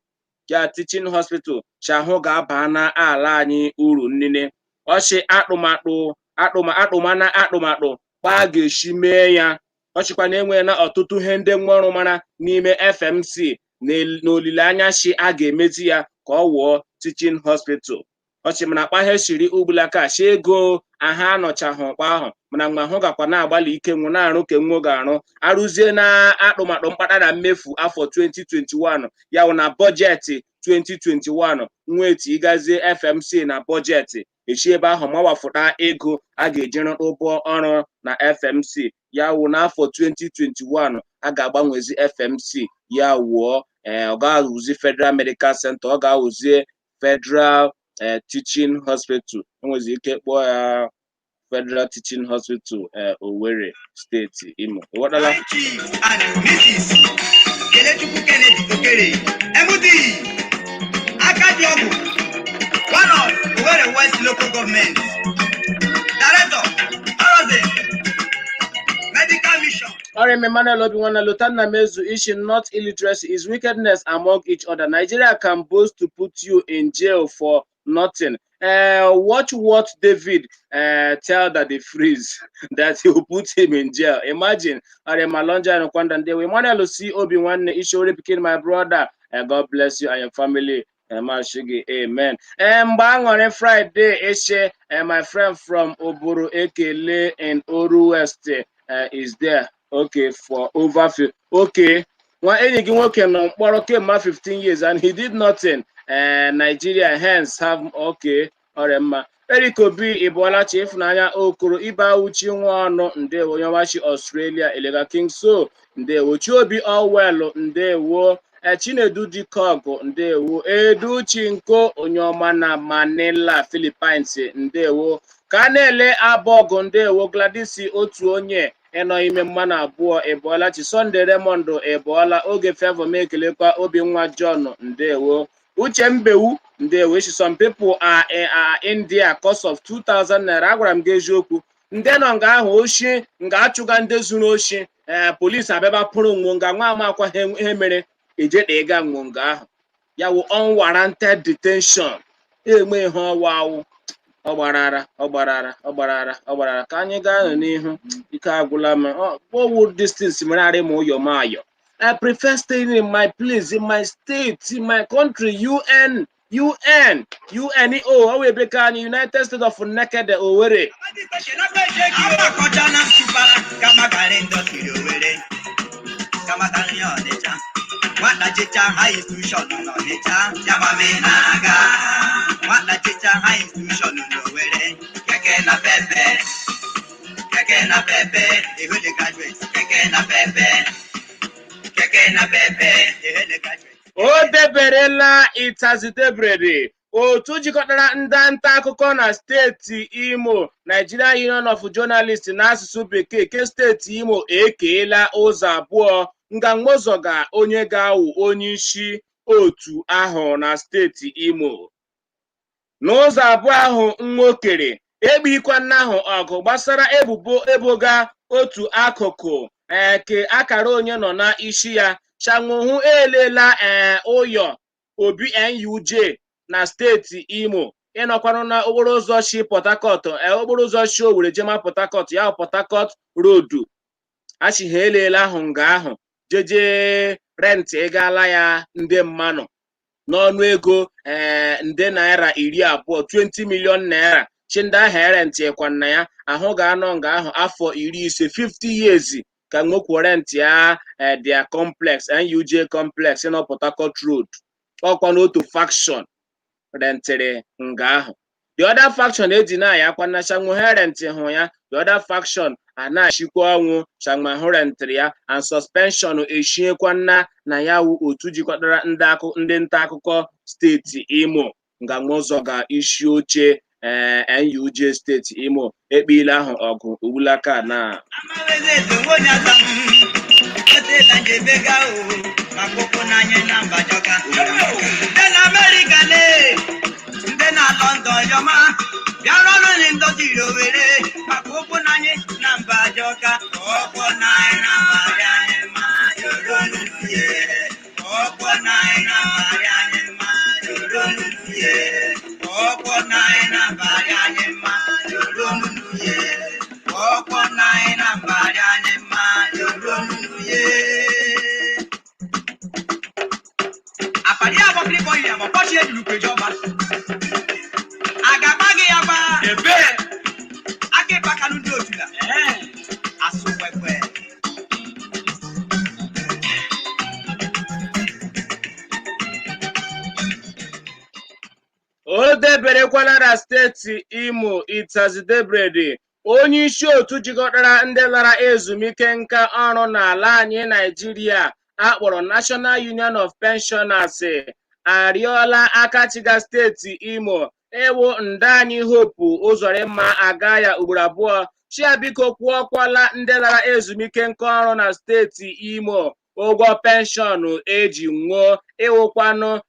ya, teaching hospital. Shahụ ga-aba na ala anyị uru nnene. Ọchị akpụmakpụ akpụma akpụmana akpụmakpụ kpa ga-esi mee ya. Ọchịkwa na enwe na ọtụtụ ihe ndị nwa ọrụ mara n'ime FMC n'olileanya shi a ga-emezi ya ka ọ wụọ teaching hospital. Ọchị mana akpa shiri ugbulaka shi ego aha anọchahụ kpa ahụ, mana mgbe ahụ gakwa na-agbalị ike nwụ na-arụ ka nwo ga-arụ arụzie na akpụmakpụ mkpata na mmefu afọ 2021, ya wụ na bọjetị 2021 nweti ịgazie FMC na bọjetị echi ebe ahụ mawafụta ego a ga-eji rụbọ ọrụ na FMC. Ya wụ n'afọ 2021 a ga-agbanwezi FMC ya wụọ, ọ ga-awụzi Federal Medical Center, ọ ga-awụzie Federal Teaching Hospital. Enwezi ike kpọọ ya Federal Teaching Hospital, Owerri, steeti Imo. Ịghọtala? High Chief and Mrs. Kelechukwu Kennedy Okere, MD, Akadiogwu, one of Owerri West Local Government, Director, Horizon Medical Mission. Ọrịa Emmanuel Obinwanna Lotanna Mezu issue: not illiteracy is wickedness among each other. Nigeria can boast to put you in jail for nothing. Watch what David tell that the freeze that he will put him in jail. Imagine. Ọrịa Malonja and Kwanda Ndewo. Emmanuel C. Obinwanne Ishore Pikin, my brother. God bless you and your family. Mashigi, amen. Mgbe aṅụrị Friday Eshe, my friend from Oburu Ekele in Oru West is there. Okay, for over okay. Nwa enyi gị nwoke nọ mkpọrọ kemgbe 15 years and he did nothing. Nigeria hence have okay. Ọrịa mma. Eric Obi Ịbụọlachi Ịfụnanya Okoro Ibe Awuchi nwa ọnụ, ndewo. Onye ọmachi Australia Elega King so, ndewo. Chiobi Owelu, ndewo. Chinedu Dikọgụ, ndewo. Edu Chinko, onye ọma na Manila, Philippines, ndewo. Ka a na-ele abọgụ, ndewo. Gladys otu onye ịnọ ime mmanụ abụọ, ịbụọla chi. Sunday Raymond, ịbụọla oge favor m. Ekelekwa Obinwa John, ndewo. Uche Mbewu, ndewo. Ishi some people are in there cause of 2000 naira. Agwara m gị eziokwu, ndị nọ nga ahụ oshi nga achụga ndị zuru oshi. Ee, polisi abịaba pụrụ nwo nga nwa amakwa ihe mere ejeda ịga nwo nga ahụ ya wụ unwarranted detention. Enwe ihe ọwa awụ ọ gbarara, ọ gbarara, ọ gbarara, ọ gbarara. Ka anyị gaa n'ihu, ike agwụla m. Owu distance mere arị ma ụyọ m ayọ. I prefer staying in my place, in my state, in my country, UN, UN, UNO, ọ wụ ebe ka anyị United States of Nekede Owerri. Amakọcha na Nsukka kama gara industry Owerri kamata ihe Ọnịcha nwata chicha high institution n'Ọnịcha yamami na-aga nwata chicha high institution n'Owerri, keke na pepe, keke na pepe, ehele graduate, keke na pepe, keke na pepe, ehele graduate. O deberela ịtazidebrere otu jikọtara ndị nta akụkọ na steeti Imo, Nigerian Union of Journalists n'asụsụ bekee, ke steeti Imo ekeela ụzọ abụọ nga onye ga-awụ onye isi otu ahụ na steeti Imo. N'ụzọ abụọ ahụ nwokere egbikwana ahụ ọgụ gbasara ebubo eboga otu akụkụ eke akara onye nọ n'isi ya. Shanwuhu elela ee ụyọ obi NUJ na steeti Imo ịnọkwanụ na okporo ụzọ shi Port Harcourt, okporo ụzọ shi Owerri jema Port Harcourt, ya Port Harcourt Road. Achị ha elela ahụ nga ahụ jeje rent ịgala ya ndị mmanụ n'ọnụ ego ee nde naira 20, 20 million naira. Chi ndị ahụ erentị kwanna ya ahụ ga-anọ nga ahụ afọ 50, 50 years, ka nwekwu rent ya their complex, NUJ complex nọ Port Harcourt Road. Ọkwa n'otu faction rentịrị nga ahụ, the other faction eji na ya akwannacha nwe ha rentị hụ ya. The other faction A na-achịkwa ọnwụ changmahụ rentịrị ya and suspension eshiekwana na ya wụ otu jikọtara ndị nta akụkọ steeti Imo. Ngamụzọ ga isi oche NUJ steeti Imo ekpeile ahụ ọgụ ugbulaka na Ndị na Amerịka lee, ndị na London yọma, bịara ọrụ ndị Owere maka ụkwụ n'anyị na mba jọka. Ụkwụ n'anyị na mba dị anyị mma, yoro n'uye. Ụkwụ n'anyị na mba dị anyị mma, yoro n'uye. Ụkwụ n'anyị na mba dị anyị mma, yoro n'uye. Ụkwụ n'anyị na mba dị anyị mma, yoro n'uye. Àpàdé àbọ̀kìrìbọ̀ yìí àmọ̀ pọ́ṣẹ́ ìlú péjọba. Àgàgbá gị ya gba. Ebe. Aka ịkpakanụ ndị otula. Asụ kwekwe. O deberekwala na steeti Imo Itazidebrede, onye isi otu jikọtara ndị lara ezumike nka ọrụ n'ala anyị Naijiria akpọrọ National Union of Pensioners, arịọla aka chiga steeti Imo ewu nda anyị Hope Uzodimma aga ya ugboro abụọ chia biko kwụọkwala ndị lara ezumike nka ọrụ na steeti Imo ụgwọ penshọn eji nwụọ ịwụkwanụ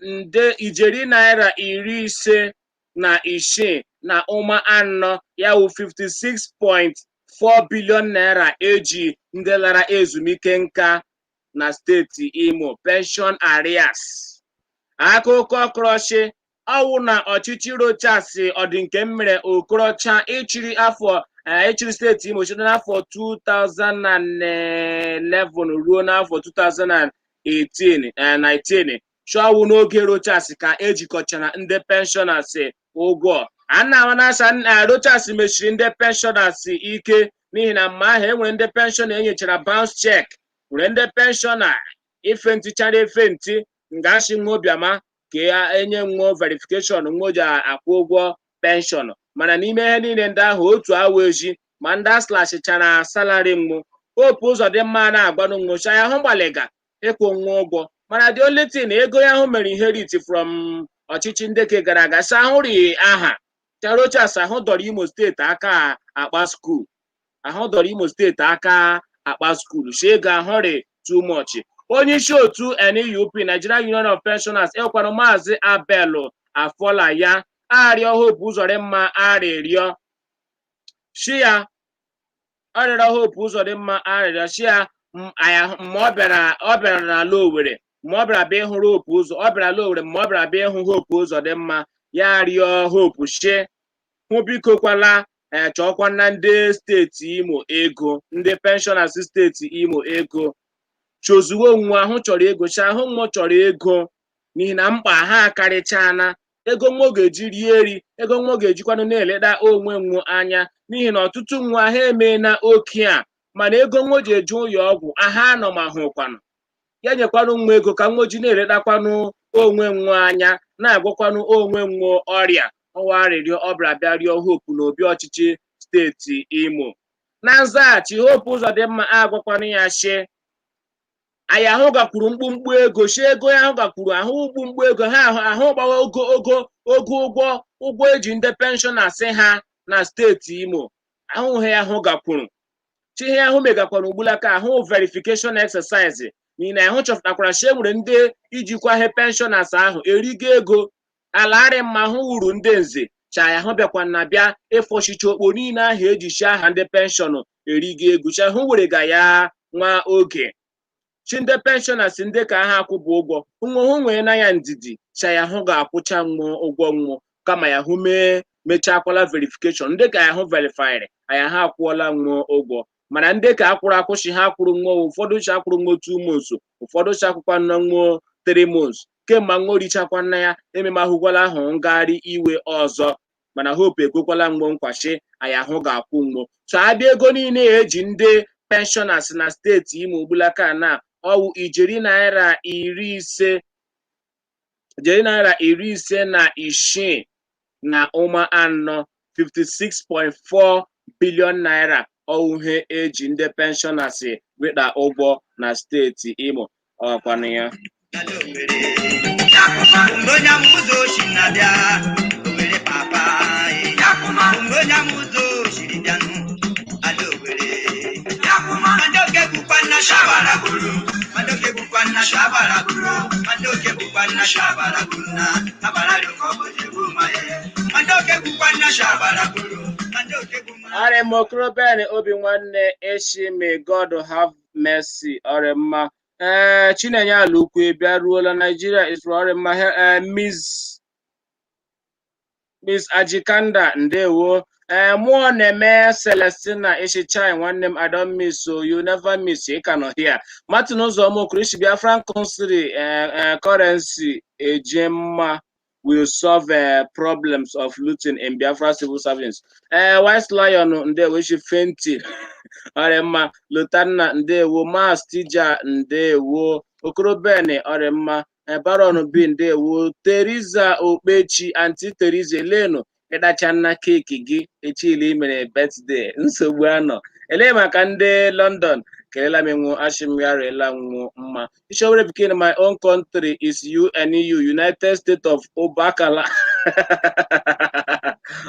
nde ijeri naira 56.4, ya wụ 56.4 billion naira eji ndị lara ezumike nka na steeti Imo pension arrears. Akụkọ krọshị ọwụ na ọchịchị Rochas ọdị nke mere Okorocha ịchịrị afọ ịchịrị steeti Imo site n'afọ 2011 ruo n'afọ 2018 19 chọwụ n'oge Rochas ka ejikọchara ndị pensioners ụgwọ. Ana Rochas mechiri ndị pensioners ike n'ihi na mgbe ahụ enwere ndị pensioner enyechara bounce check, nwere ndị pensioner ife ntichara efe nti nga-asị nwa obiama ka ya enye nwa verification nwa ji akwụ ụgwọ penshọn. Mana n'ime ihe niile ndị ahụ otu awa eji ma ndị aslashịchara salary mmụ. Hope Uzodimma na-agbanụ nwụcha ya hụ gbalịga ịkwụ nwa ụgwọ, mana the only thing ego ya ahụ mere inherit from ọchịchị ndeke gara aga sa ahụrị aha Rochas ahụ dọrọ Imo steeti aka akpa school, ahụ dọrọ Imo steeti aka akpa school si ego ahụrị too much. Onye isi otu NUP, Nigeria Union of Pensioners, ekwanụ Maazị Abel Afọlaya arịọ Hope Uzodimma arịrịọ shi ya ọ rịọrọ Hope Uzodimma arịrịọ shi ya ma ọ bịara n'ala Owerri, ma ọ bịara bịa ịhụrụ Hope Ụzọ, ọ bịara ala Owerri, ma ọ bịara bịa ịhụ Hope Uzodimma, ya rịọ Hope shi hụ biko kwala chọọkwa na ndị steeti Imo ego, ndị pensioners steeti Imo ego chozuo nwa ahụ chọrọ ego chi ahụ mmụọ chọrọ ego n'ihi na mkpa ha akarịchana ego nwa ga-eji rie eri, ego nwa ga-ejikwanụ na-eleta onwe nwo anya n'ihi na ọtụtụ nwa ha emeela oke a, mana ego nwa ji eje ụlọ ọgwụ aha anọ ma hụkwanụ ya nyekwanụ nwa ego ka nwa ji na-eletakwanụ onwe nwa anya na-agwọkwanụ onwe nwa ọrịa. Ọwa arịrịọ ọ bịara bịa rịọ Hope n'obi ọchịchị steeti Imo. Na nzaghachi, Hope Uzodimma agwakwanụ ya shi anyị ahụ gakwuru mkpumkpu ego shi ego ya ahụ gakwuru ahụ mkpumkpu ego ha ahụ gbawa ogo ogo ogo ụgwọ eji ndị pensioners ha na steeti Imo ahụghị ya ahụ gakwuru chi ihe ahụ megakwara ugbulaka ahụ verification exercise n'ihi na ahụ chọpụtakwara shi enwere ndị ijikwa ihe pensioners ahụ erigo ego ala arị mma hụ uru ndị nze cha ahụ bịakwa na bịa ịfọchicha okpo niile ahụ eji chi aha ndị penshọn erigo ego cha hụ were ga ya nwa oge chi ndị pensioners ndị ka ha akwụbụ ụgwọ nwa hụ nwee na ya ndidi cha ya hụ ga-akwụcha nwụọ ụgwọ nwụọ kama ya hụ mee mechakwala verification ndị ka ya hụ verifyịrị anya ha akwụọla nwụọ ụgwọ. Mana ndị ka akwụrụ akwụsị ha kwụrụ nwụọ ụfọdụ chi akwụrụ nwụọ 2 months, ụfọdụ chi akwụkwa nna nwụọ 3 months kemgbe nwụọ richakwa nna ya ememahụkwala ahụ ngagharị iwe ọzọ. Mana Hope ekwekwala nwụọ nkwachi anya ahụ ga-akwụ nwụọ so abịa ego niile eji ndị pensioners na steeti Imo ugbulaka na ọwụ ijeri naira 56.4 ijeri naira 56.4 Billion naira ọwụhe eji ndị pensioners wịda ụgwọ na steeti Imo, ọkwanụ ya. Onye amụzụ oshi na-abịa Owere papa, mgbe onye amụzụ oshiri bịanụ ala Owere. Madoke bụkwa nna shabara gburu, Madoke bụkwa nna shabara gburu, Madoke bụkwa nna shabara gburu na abara dụka ọ bụ egbu ma ya. Madoke bụkwa nna shabara gburu, Madoke bụ Arịm Okorobịa obi nwanne eshi, may God have mercy. Ọrịmma, ee, Chinenye Alaukwu bịaruola. Nigeria is ọrịmma. Ee, Miss Ajikanda, ndewo. Ee, mụọ na-eme Celestina Ishichai, nwanne m, I don miss, so you never miss, ị ka nọ here. Martin Ụzọma Okoro, Biafran Council currency ejemma will solve problems of looting in Biafra civil service. Wise Lion, ndewo. Ishi Fenti, ọrịmma. Lotanna, ndewo. Mas Tija, ndewo. Okorobene, ọrịmma. Baron B, ndewo. Teresa Okpechi, Aunty Teresa, elenu ịdachanna cake gị echile i mere birthday, nsogbu anọ elee maka ndị London. Kelela m enwu ashim ya rela nwu mma. Ishowere pikin, my own country is UNU, United States of Ubakala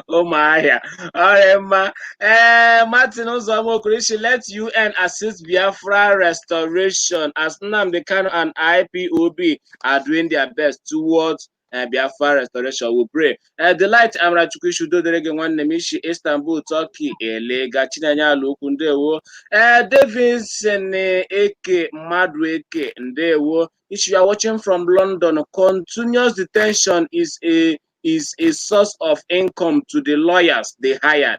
Ụmụahịa, ọrịa mma. Ee, Martin Ụzọma Okorishi, let UN assist Biafra restoration as Nnamdi Kanu and IPOB are doing their best towards Biafra restoration. We pray. Delight Amarachukwu Ishudo dere gị, nwanne m, ishi Istanbul, Turkey elega. Chinenye Alaukwu, ndewo. Ee, Davidson Eke Mmadụ Eke, ndewo. If you are watching from London, continuous detention is a source of income to the lawyers they hired.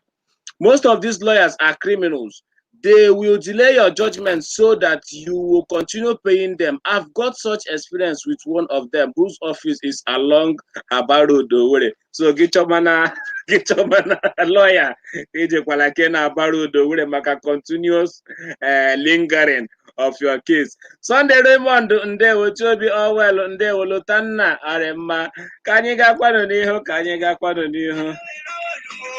Most of these lawyers are criminals. They will delay your judgment so that you will continue paying them. I've got such experience with one of them whose office is along Aba Road, Owerri. So gị chọmana, gị chọmana lawyer, ejekwala ke na Aba Road, Owerri, maka continuous lingering of your case. Sunday Raymond, ndewo. Chiobi Owel, ndewo. Lotanna, arịmma. Ka anyị gakwanụ n'ihu, ka anyị gakwanụ n'ihu.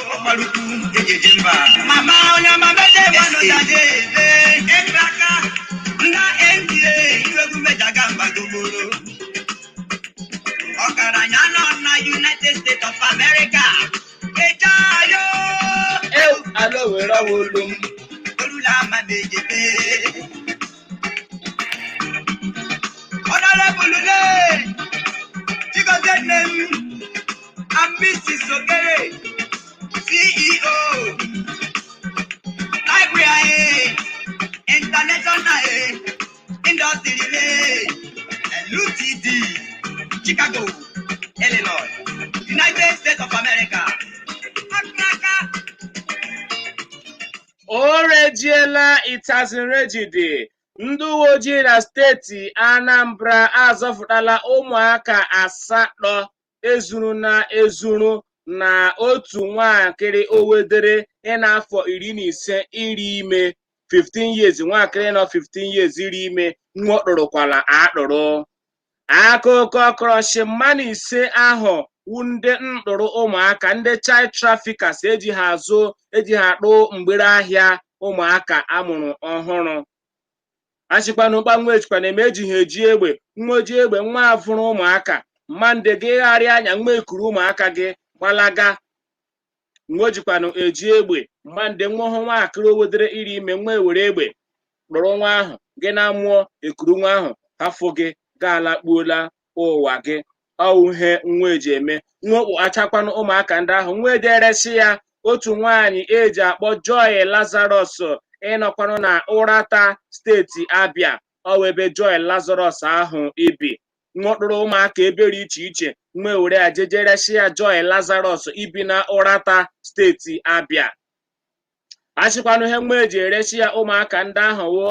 Ọkpalukwu ejeje mba. Mama onye ọma meje mmanụ daje ebe ekraka nda NDA iwegwu mejaga mba dogboro. Ọgaranya nọ na United States of America. Ejayo. Ew, ala were ọwa olu m. Olula ama mejebe. Honorable Le, Chigozie nne m, and Mrs. Okere, CEO, Library International Industry LUTD, Chicago, Illinois, United States of America. Akraka. O rejiela itazin. Ndị uwe ojii na steeti Anambra azọpụtala ụmụaka asatọ ezuru na ezuru na otu nwaakịrị owedere ị na-afọ 15 iri ime, 15 years, nwaakịrị nọ 15 years iri ime nwa ọkpụrụkwala akpụrụ. Akụkọ kọrọshi mmanụ ise ahụ wu ndị mkpụrụ ụmụaka, ndị child traffickers eji ha azụ, eji ha akpụ mgbere ahịa ụmụaka amụrụ ọhụrụ. Achịkwana mkpanwe echikwana eme eji ha eji egbe nwa oji egbe nwa avụrụ ụmụaka mmadụ gị gharịa anya nwa ekuru ụmụaka gị gbalaga. Nwa ojikwanụ eji egbe mmadụ nwa hụ nwaakịrị owedere iri ime nwa ewere egbe kpụrụ nwa ahụ gị na mụọ ekuru nwa ahụ hafụ gị gaa lakpuola ụwa gị. Ọwụ ihe nwa eji eme nwa achakwanụ ụmụaka ndị ahụ nwa ederesi ya. Otu nwaanyị eji akpọ Joy Lazarus ịnọkwanụ na Ụrata, steeti Abia, ọwụ ebe Joy Lazarus ahụ ibi nwọkpụrụ ụmụaka ebe dị iche iche nwa ewere ya jejeresi ya. Joy Lazarus ibi na Ụrata, steeti Abia, achịkwanụ ihe nwa eji eresi ya ụmụaka ndị ahụ wụ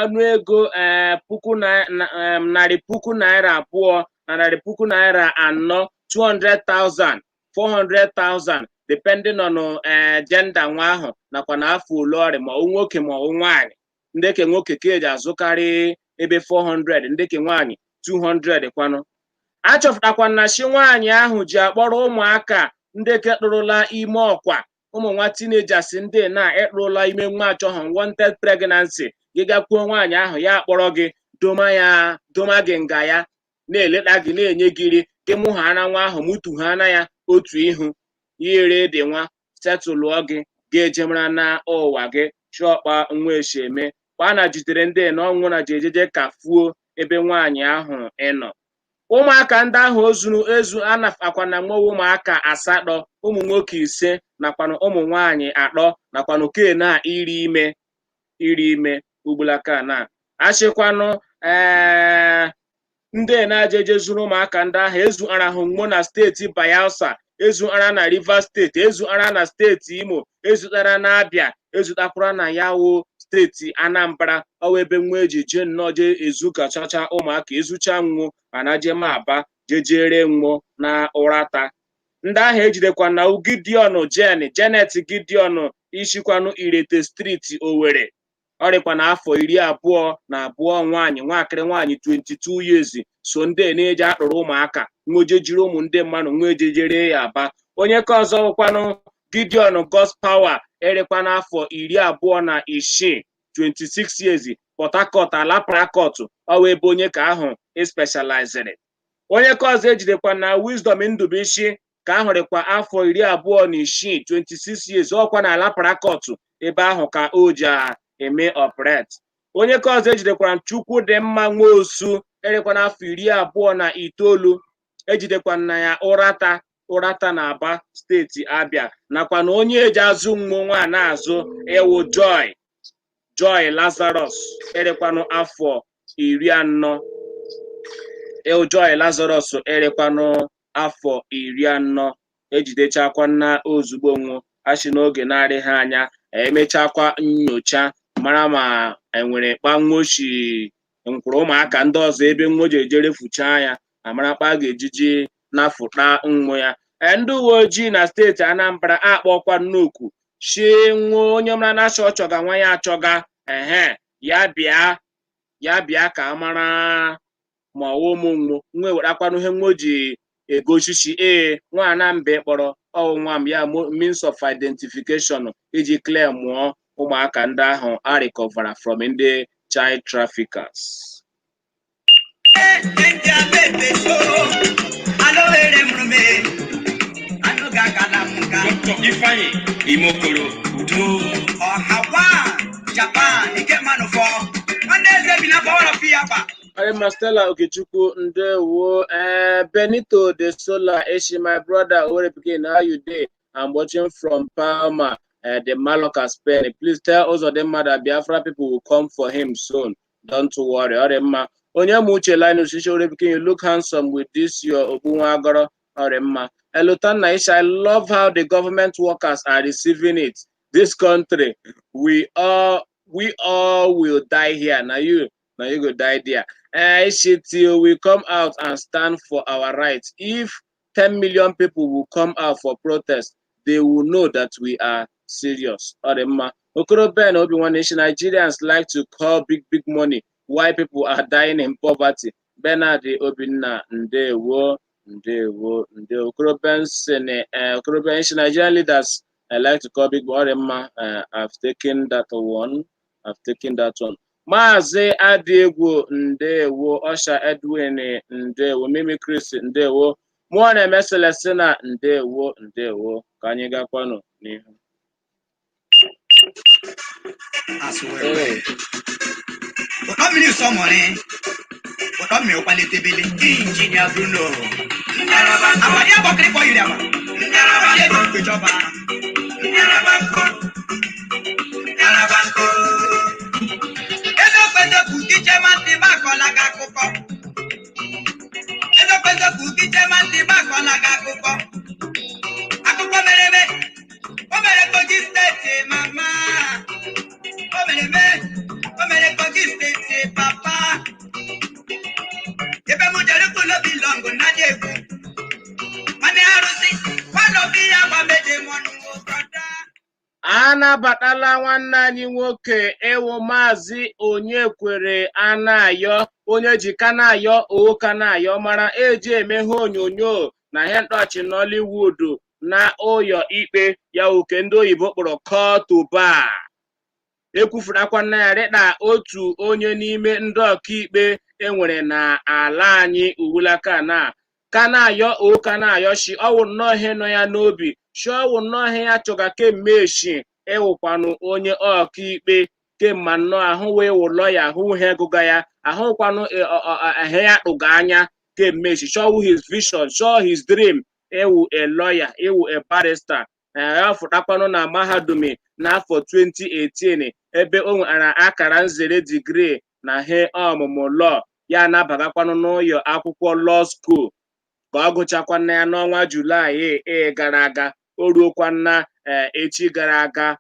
ọnụ ego puku narị puku naira abụọ na narị puku naira anọ, 200,000, 400,000, depending on gender nwa ahụ nakwa na afọ ole ọrịa, ma ọ nwoke ma ọ nwaanyị. Ndị ke nwoke ka eji azụkarị ebe 400, ndị ke nwaanyị 200 kwanụ. Achọpụtakwa na chi nwaanyị ahụ ji akpọrọ ụmụaka ndị ketụrụla ime ọkwa. Ụmụ nwa teenagers ndị na ịkpụrụla ime nwa achọghị, unwanted pregnancy. Gị gakwuo nwaanyị ahụ, ya akpọrọ gị doma ya, doma gị nga ya na-eleta gị, na-enye gị nri. Gị mụghara nwa ahụ, mụtughana ya otu ihu ya, ere dị nwa setụlụọ gị, ga-ejemara na ụwa gị chọkpa nwa esheme kwa na jidere ndị na ọnwụ na ji ejeje ka fuo ebe nwaanyị ahụ ịnọ. Ụmụaka ndị ahụ o zuru ezu anakwana nwewe ụmụaka asatọ, ụmụ nwoke ise nakwanụ ụmụ nwaanyị atọ, nakwanụ ke na iri ime iri ime ugbulaka na achịkwanụ. Ee, ndị na-ajeje zuru ụmụaka ndị ahụ ezu arahụ nwo na steeti Bayelsa, ezu ara na Rivers Steeti, ezu ara na steeti Imo, ezutara na Abia, ezutakwara na yawo steeti Anambra. Ọwa ebe nwa eji jee nnọọ jee ezu kachacha ụmụaka ezucha nwo ana jem Aba jejere nwo na ụrata. Ndị ahụ ejidekwa na Gideon Jen Janet Gideon ishikwanụ Irete Street, Owerri. Ọ rịkwa na afọ 22, nwaanyị, nwakịrị nwaanyị, 22 years, so ndị na-eji akpụrụ ụmụaka nweje jiri ụmụ ndị mmadụ nwa ejejere ya Aba. Onye ka ọzọ wụkwanụ Gideon Godspower, erikwa n'afọ 26, 26 years, Port Harcourt, Alaprakot, ọwa ebe onye ka ahụ especializere. Onye ka ọzọ ejidekwa na Wisdom Ndubuisi, ka ahụrịkwa afọ 26, 26 years, ọkwa na Alaprakot ebe ahụ ka o ji eme operate. Onye ka ọzọ ejidekwara Chukwu dị mma Nwosu, erikwa n'afọ 29, ejidekwa na ya Ụrata, Ụrata na Aba, steeti Abịa. Nakwa na onye eji azụ nwo nwa na-azụ ewu Joy, Joy Lazarus, erikwanụ afọ 40, ewu Joy Lazarus, erikwanụ afọ 40, ejidechakwa na ozugbo nwụ achị n'oge na-adịghị anya. Emechakwa nyocha mara ma enwere kpanwochi nkwụrụ ụmụaka ndị ọzọ ebe nwo ji ejere fuchaa ya, amara kpa a ga-ejiji nafụta nwa ya. Ee, ndị uwe ojii na steeti Anambra akpọkwa nnukwu shi nwa onye mara na achọ ọchọga nwa ya achọga ehe ya bịa, ya bịa ka a mara ma ọwụ ụmụ nwo nwa ewerakwanụ ihe nwo ji egoshishi ee nwa na mbe kpọrọ ọwụ nwa m ya, means of identification iji clear mụọ ụmụaka ndị ahụ a recovera from ndị child traffickers. Ndị abebe so anụ were mụrụ me anụ ga-akala m nga. Dr. Ifeanyi Imokoro Udo. Ọhawa Japan ike mmanụ fọ nwanne eze bi na bọọlụ fi ya kwa. All Stella Okechukwu, ndewo. Benito de Sola Eshi, my brother Owere Pikin, how you dey? I'm watching from Palma, the Mallorca, Spain. Please tell Uzodinma that Biafra people will come for him soon. Don't worry. Ọrịmma. Onye ma Uche Linus Isha Owere Pikin, you look handsome with this your Ogbunwagoro. Ọrịmma. Elotanna Isha, I love how the government workers are receiving it. This country, we all will die here. Now you go die there. Till we come out and stand for our rights. If 10 million people will come out for protest, they will know that we are serious. Ọdịmma. Okoro Ben Obi-Wan Nation, Nigerians like to call big, big money why people are dying in poverty. Bernard Obinna, Ndewo, Ndewo, Ndewo. Okoro Ben Okoro Ben Nigerian leaders I like to call big. Ọdịmma. I've taken that one. I've taken that one. Maazị Adịegwu, ndewo. Osha Edwin, ndewo. Mimi Chris, ndewo. Mụọ na-eme Celestina, ndewo, ndewo. Ka anyị gakwanụ n'ihu. Asụwewe ụtọ mmiri sọmọrị ụtọ mmiri ụkwalitebele Injinia Bruno amadi abọkịrịkpọ yiri ama ndị eji mkpechọba. Eziokwu, eziokwu, iche ma ntị m akọla gị akụkọ. Eziokwu, eziokwu, iche ma ntị m akọla gị akụkọ. Akụkọ mere eme, o mere Kogi Steeti mama, o mere eme, o mere Kogi Steeti papa. Ebe m jere kwulobi lọngụ na-adị egwu nwanne arụsị nwanne ya gba meje mọnụ brọda. Anabatala nwanne anyị nwoke ewu Maazị Onyekwere Anayo, onye ji Kanayo O Kanayo mara, eji eme ihe onyonyo na ihe ntọọchị Nollywood. Na ụyọ ikpe ya, oke ndị oyibo kpọrọ call to bar, ekwufurakwa na ya rịkpa otu onye n'ime ndị ọkaikpe enwere na ala anyị ugbulaka na ka na-ayọ o ka na-ayọ shi ọwụ nnọọ ihe nọ ya n'obi, shi ọwụ nnọọ ihe ya chọga kemgbe eshi ịwụkwanụ onye ọkaikpe kemgbe nnọọ ahụ wee wụ lọya, ahụ ihe gụga ya ahụkwanụ ihe ya tụga anya kemgbe eshi, show his vision, show his dream ịwụ a lawyer, ịwụ a barrister. Ya fụtakwanụ na mahadum n'afọ 2018, ebe o nwere akara nzere digrii na ihe ọmụmụ law ya, anabagakwanụ n'ụlọ akwụkwọ law school ka ọ gụchakwana ya n'ọnwa Julaị gara aga. O ruokwana echi gara aga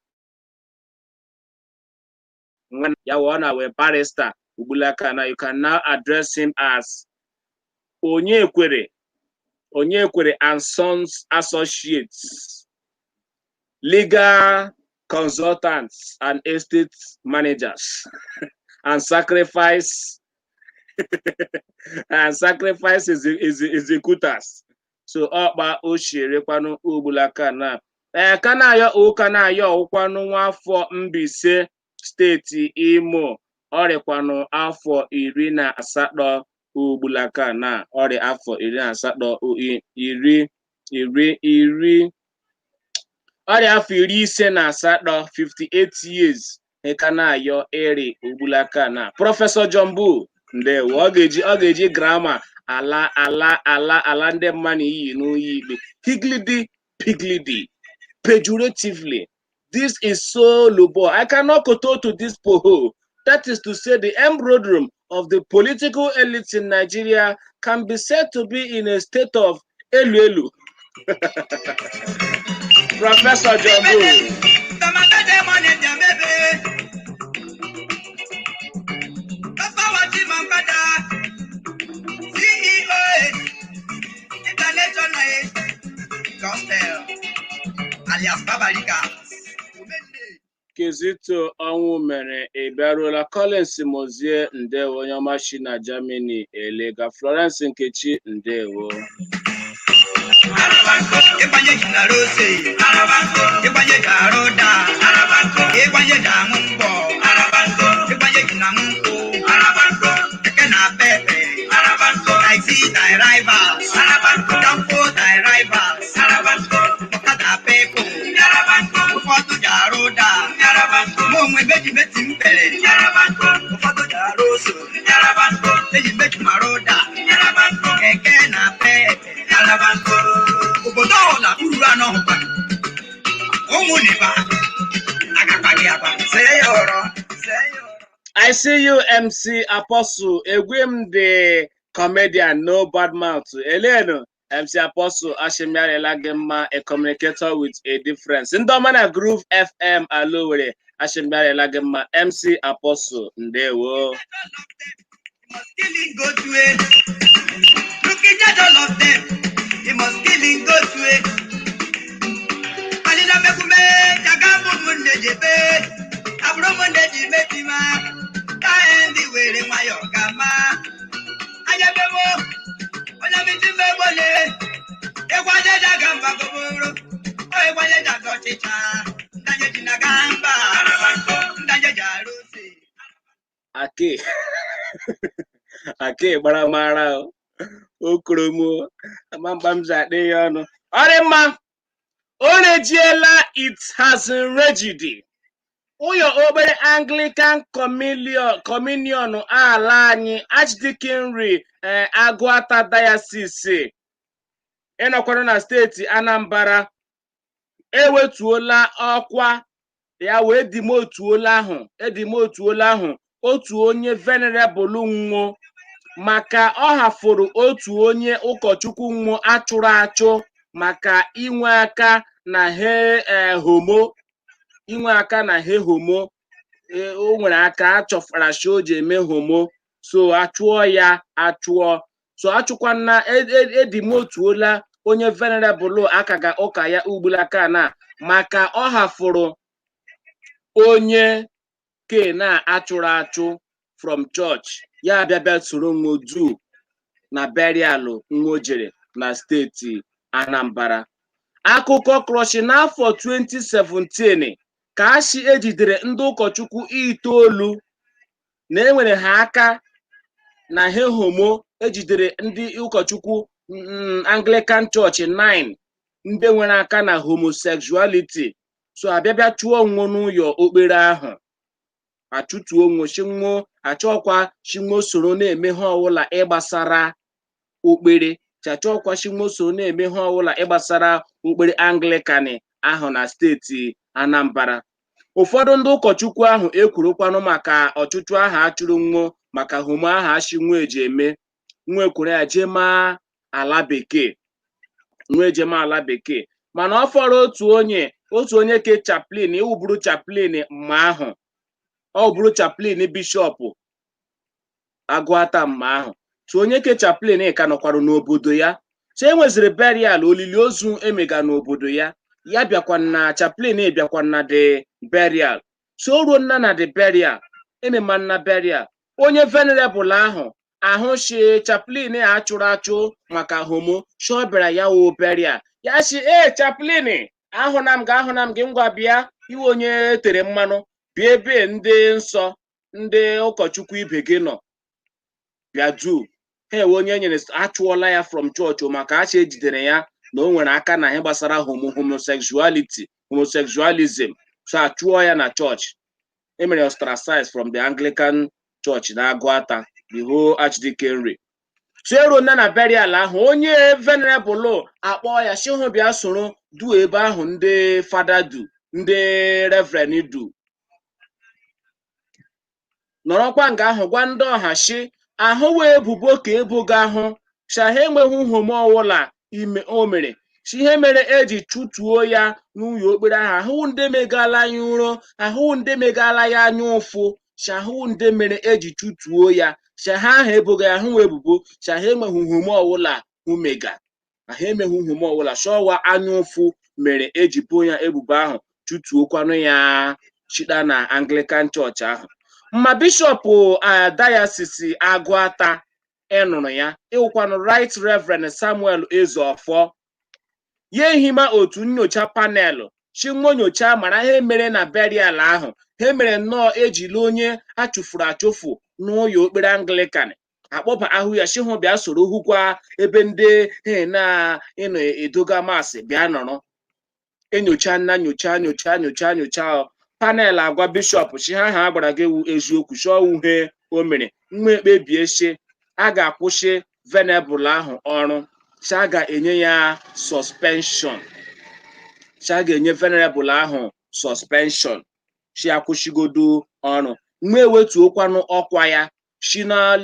ya wee ọ na wee barrister ugbulaka na you can now address him as Onyekwere, Onyekwere and Sons Associates, legal consultants and estate managers and sacrifice executors. So ọkpa ochierekwanụ ugbulaka na ee Kanayo ụka na-ayọ ụkwanụ nwafọ Mbaise, steeti Imo. Ọ rịkwanụ afọ 18 ugbulaka na ọrịa afọ 18, iri iri iri ọrịa afọ 58, 58 years. Kanayo eri ugbulaka na Prọfesọ John Bull, ndewo. Ọ ga-eji grammar ala ala ala ala ndị mmadụ iyi n'ụlọ ikpe. Higlidi piglidi pejoratively. This is so lubo. I cannot kowtow to this poho. That is to say, the embroidery of the political elite in Nigeria can be said to be in a state of elu elu. Professor John Bull. Gospel alias Babalika. Kizito ọnwụ mere ị bịaruola. Collins Mozie, ndewo. Onye ọma shi na Germany elega. Florence Nkechi, ndewo. Ịgbanye ji na rose, ịgbanye ji arụ da, ịgbanye ji aṅụ mgbọ, ịgbanye ji na nkwụ, keke na pepe, taxi drivers, danfo drivers, ọkada people, ụfọdụ ji arụ da, mụ onwe meji meti m pere, ụfọdụ ji arụ ose, eji meji mara ụda, keke na pepe, obodo ọbụla uru anọ hụkwana ụmụ niba agakwaghị agba see ya ọrọ see ya ọrọ. I see you, MC Apostle. Egwim the comedian, no bad mouth. Elenu, MC Apostle, Ashimiarela Gemma, a communicator with a difference. Ndị ọma na Groove FM Alowere, Ashimiarela Gemma, MC Apostle, ndewo. Must kill him go to it. Looking at all of them, he must kill him go to it. Alila mekume, jagambu munde jebe, aburo munde jimetima, kaendi were nwayo gama. Anyabemo, onye miti megbole, egwaje jaga mba goboro, o egwaje jaga ọchịcha, ndanye ji na gamba, ndanye ji arụsị. Ake. Ake gbara mara o. Okoromo, ama mkpa m ji akpị ya ọnụ. Ọ dị mma, o rejiela, it has raged. Ụyọ obere Anglican Communion ala anyị, Archdeaconry Agụata Diocese ịnọkwara na steeti Anambra, ewetuola ọkwa ya wee demotuola ahụ, edemotuola ahụ otu onye venerable nwụọ maka ọ hafụrụ otu onye ụkọchukwu nwụọ achụrụ achụ maka inwe aka na he homo, inwe aka na he homo. O nwere aka achọfara shi o ji eme homo, so achụọ ya achụọ, so achụkwana edemotuola onye venerable akaga ụka ya ugbulaka na maka ọ hafụrụ onye ke na achụrụ achụ from church, ya abịa bịa soro nwodu na burial nwojere na steeti Anambra. Akụkọ krọshi n'afọ 2017 ka a shi ejidere ndị ụkọchukwu itoolu na enwere ha aka na he homo. Ejidere ndị ụkọchukwu Anglican Church 9 ndị nwere aka na homosexuality. So abịabịa chụọ nwo n'ụyọ okpere ahụ, achụtuo nwo, shinwo achọkwa shinwo soro na-eme ha ọwụla ịgbasara okpere, chachọkwa shinwo soro na-eme ha ọwụla ịgbasara okpere Anglican ahụ na steeti Anambra. Ụfọdụ ndị ụkọchukwu ahụ ekwurukwanụ maka ọchụchụ ahụ achụrụ nwo maka homo ahụ ashi nwo eji eme nwa ekwere ya jee maa ala bekee, nwa ejema ala bekee. Mana ọ fọrọ otu onye ke chaplain iwuburu chaplain mma ahụ, ọ bụrụ chaplain bishọp Agụata mma ahụ. So onye ke chaplain ka nọkwara n'obodo ya. So e nweziri burial, olili ozu emega n'obodo ya. Ya bịakwa na chaplain, bịakwa na the burial. So o ruo nna na the burial, emema nna burial, onye venerable ahụ ahụ shi chaplain a chụrụ achụ maka homo shi ọ bịara ya wo burial. Ya shi ee, "Chaplain, ahụna m gị, ahụna m gị. Ngwa bịa, iwe onye tere mmanụ, bịa ebe ndị nsọ, ndị ụkọchukwu ibe gị nọ, bịa du ha." Ewe onye nyere achụọla ya from church maka acha ejidere ya na o nwere aka na ihe gbasara homosexuality, homosexualism. So achụọ ya na church, emere ostracize from the Anglican Church na Agụata, the whole archdeaconry. So eruo nna na burial ahụ, onye venerable akpọ ya si hụ bịa soro du ebe ahụ ndị fada du, ndị reverend du nọrọkwa nga ahụ gwa ndị ọha shi ahụ wee ebubo ka ebogo ahụ sha ha enweghị homo ọwụla ime o mere, si ihe mere eji chụtuo ya n'ụlọ okpere ahụ, ahụ ndị megala ya ụrọ, ahụ ndị megala ya anya ụfụ, si ahụ ndị mere eji chụtuo ya, si ha ahụ ebogo ya ahụ ebubo, si ha enweghị homo ọwụla umega, ha emeghị homo ọwụla, shọwa anya ụfụ mere eji bo ya ebubo ahụ, chụtuokwanụ ya chita na Anglican Church ahụ. Ma bishọp diocese Agụata ịnụrụ ya ịwụkwanụ Right Reverend Samuel Ezeọfọ ya ehima otu nyocha panel chinwo nyocha mara ihe mere na burial ahụ, ha mere nnọọ ejila onye achụfuru achụfụ n'ụlọ okpere Anglican akpọba ahụ ya si hụ bịa soro hụkwa ebe ndị he na ịnọ edoga masị, bịa nọrọ enyocha nna nyocha nyocha nyocha nyocha. Panel agwa bishọp si ha ha gwara gị wu eziokwu chọọ uhe o mere nwa ekpebie si a ga-akwụsị venerable ahụ ọrụ, si a ga-enye ya suspension, si a ga-enye venerable ahụ suspension, si akwụsịgodo ọrụ, nwa ewetuokwanụ ọkwa ya si na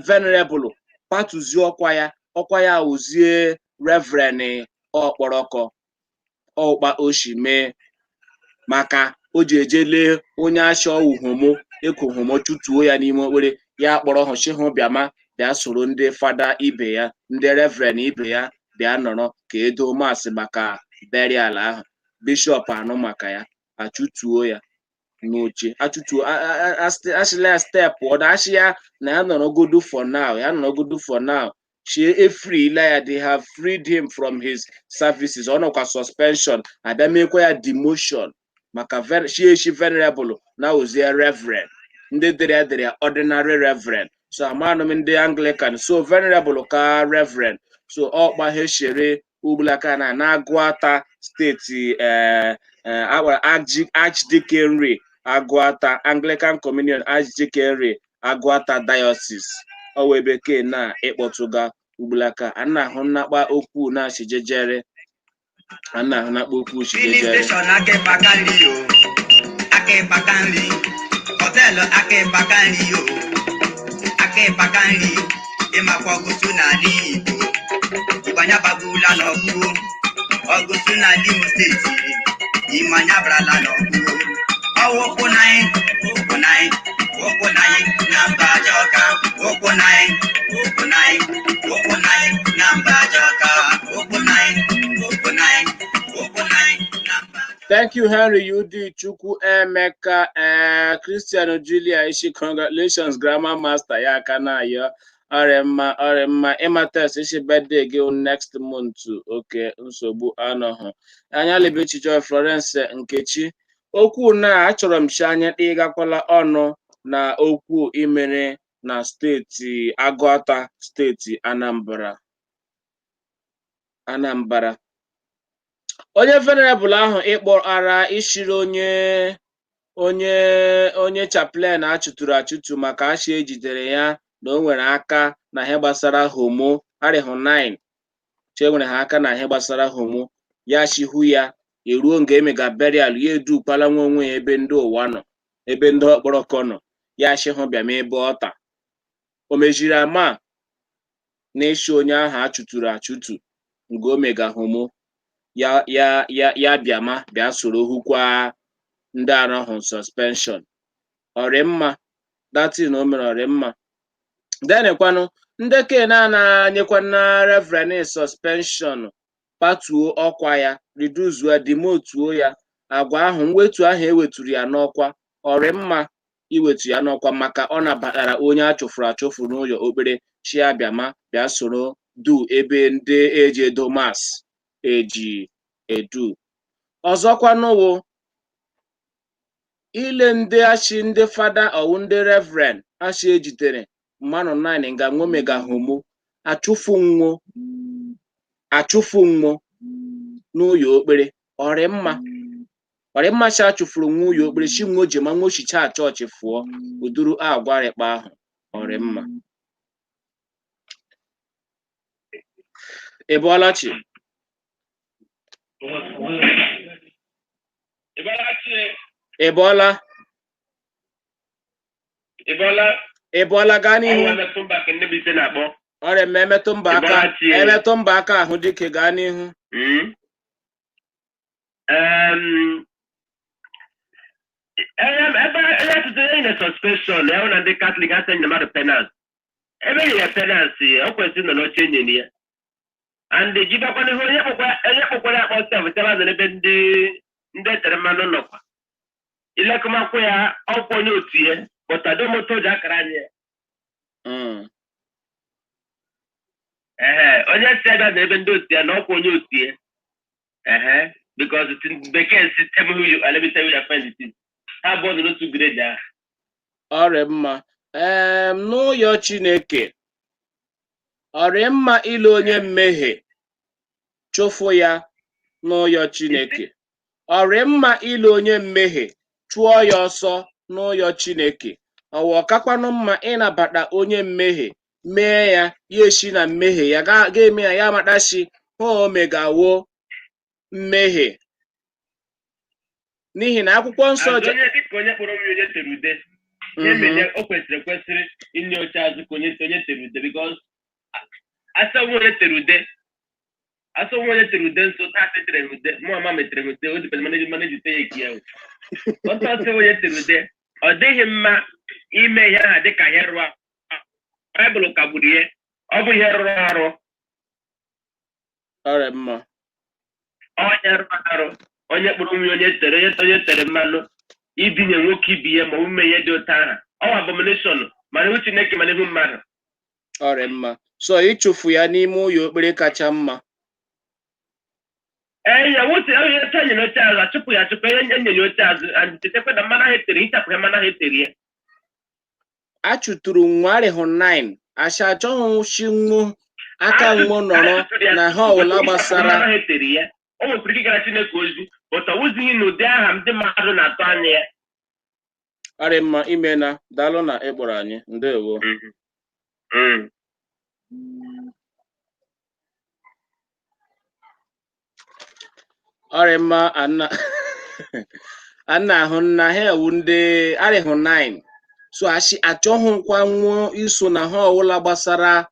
venerable kwatuzie ọkwa ya, ọkwa ya wụzie reverend ọkpọrọkọ ọkpa oshi mee maka o ji eje lee onye asha ọwụ homo eko homo chụtuo ya n'ime okpere ya, kpọrọ hụ chi hụ bịama bịa soro ndị fada ibe ya, ndị reverend ibe ya bịa nọrọ ka edo masị maka burial ahụ. Bishọp anụ maka ya, achụtuo ya n'oche, achụtuo, asịla ya step ọda, asị ya na ya nọrọgodu for now, ya nọrọgodu for now. She efreela ya, they have freed him from his services. Ọ nọkwa suspension, abịa mekwa ya demotion maka shi eshi venerable na ozie reverend. Ndị dere ya dere ya ordinary reverend, so amanụ m ndị Anglican, so venerable ka reverend. So ọkpa ha shere ugbulaka na na-Agụata steeti, Archdeaconry Agụata, Anglican Communion Archdeaconry Agụata Diocese, ọwa bekee na ịkpọtụga ugbulaka a na-ahụ nnakpa okwu na-achijejere a na-ahụ nnakpa okwu Filling chijejere. station aka ịkpaka nri o, aka ịkpaka nri, hotel aka ịkpaka nri o, aka ịkpaka nri, ịmakwa ọgụsụ n'ala Igbo, Igbo anya bagbula n'ọkụ, ọgụsụ n'ala Imo steeti, Imo anya barala n'ọkụ, ọwụ ụkwụ naị, ụkwụ naị, ụkwụ naị na mba Ajọka, ụkwụ naị, ụkwụ naị, ụkwụ naị na mba Ajọka, ụkwụ naị, ụkwụ naị, ụkwụ naị na mba. Thank you, Henry UD Chukwu Emeka, Christian Julia Ishi, congratulations, Grammar Master ya aka na-ayọ. Ọrịa mma, ọrịa mma. Ịmata isi birthday gị wụ next month. Oke nsogbu anọghị. Anya Lebechi Joy Florence Nkechi. Okwu na achọrọ m chi anya ịgakwala ọnụ na okwu imere na steeti Agụata, steeti Anambra. Anambra. Onye venerable ahụ ịkpọ ara ishiri onye chaplain achụturu achụtu maka achị ejidere ya na o nwere aka na ihe gbasara homo arịhụ 9 che nwere ha aka na ihe gbasara homo ya chihu ya eruo nga emega burial ya edukwala nwa onwe ya ebe ndị ụwa nọ, ebe ndị ọkpọrọkọ nọ, ya chihụ bịa ma ebe ọta o mejiri ama na ịchị onye ahụ achụturu achụtu nga o mega homo ya ya ya ya bịama bịa soro hụkwa ndị arahụ suspension. Ọrịmma datin o mere ọrịmma. Denekwanụ ndị ke na-anyekwana reverend suspension, patuo ọkwa ya, reduzuo, demotuo ya, agwa ahụ mwetu ahụ eweturu ya n'ọkwa ọrịmma iwetu ya n'ọkwa maka ọ nabatara onye achụfuru achụfu n'ụlọ okpere chi abịama bịa soro du ebe ndị eji edo mas eji edu. Ọzọkwanụ wụ ile ndị achị ndị fada ọwụ ndị reverend achị ejidere mmanụ 9 nga nwomega homo achụfu nwo achụfu nwo n'ụlọ okpere ọrịmma. Ọrịmma chi achụfuru nwa ụlọ okpere chi nwo ji ma nwochicha chọọchị fụọ ụdụrụ agwarịkpa ahụ ọrịmma. Ị bọọla chi? Ị bọọla? Ị bọọla? Ị bọọla, gaa n'ihu. Ọnwa emetụ mba ka Nnebise na-akpọ. Ọrịa mma, emetụ mba aka. Ị bọọla chi? Emetụ mba aka ahụ dike, gaa n'ihu. Ebe onye atụtụ enyi na suspension ya hụ na ndị Katọlik asị enyi na mmadụ penance. Ebe enyi ya penance, o kwesịrị nọ n'oche enyi ya. And jibakwana ihe onye kpọkwara onye kpọkwara akpọ sef chebe nọ n'ebe ndị etere mmanụ nọkwa. Ilekọmakwa ya ọkwa onye otu ya, but adomoto ji akara anyị ya. Ehe, onye si abịa na ebe ndị otu ya na ọkwa onye otu ya. Ehe, because bekee si tell me who you are, let me tell you your friend it is. Ha abụọ nọ n'otu grade ahụ. Ọrịa mma. N'ụyọ Chineke, ọrịa mma ile onye mmehie chụfụ ya n'ụyọ Chineke. Ọrịa mma ile onye mmehie chụọ ya ọsọ n'ụyọ Chineke. Ọwa ọkakwanụ mma ịnabata onye mmehie mee ya ya esi na mmehie ya ga-eme ya ya amatachi ha omegawo mmehie n'ihi na akwụkwọ nsọ Azụ onye dịka onye kpọrọ onwe ya onye tere ude. Ihe mere o kwesịrị ekwesịrị inye oche azụ ka onye tere ude, because asa onwe onye tere ude, asa onwe onye tere ude nso taa tere ude mụ ama metere ude o dịpere maneji maneji te ya eki ya ọtọ ọsọ onye tere ude ọ dịghị mma ime ihe aha dịka ihe rụrụ arụ. Baịbụl kagburu ihe ọ bụ ihe rụrụ arụ. Ọrịa mma. Onye rụrụ arụ, onye kpụrụ onwe onye tere mmanụ ibinye nwoke ibi ya ma ọ bụ ime ihe dị otu aha ọ bụ abomination mana ihu Chineke mana ihu mmadụ. Ọrịa mma, so ịchụfu ya n'ime ụlọ okpere kacha mma. Ee, ya nwute onye enyere oche azụ achụpụ ya achụpụ onye enyere oche azụ and chetakwa na mmanụ ahụ etere hichapụ ya mmanụ ahụ etere ya. Achụtụrụ nwa arịhụ 9 asha achọghị shi nwu aka nwo nọrọ na ha ọwụla gbasara mmanụ ahụ etere ya. O nwekwara ike ịgara Chineke ozi but ọ wụzighị n'ụdị aha ndị mmadụ na-atụ anya ya. Ọrịa mma, imena, daalụ na ịkpọrọ anyị, ndewo. Ọrịa mma, anna anna ahụ nna ha ewu ndị arịhụ 9 so ashi achọghịkwa nwuo iso na ha ọwụla gbasara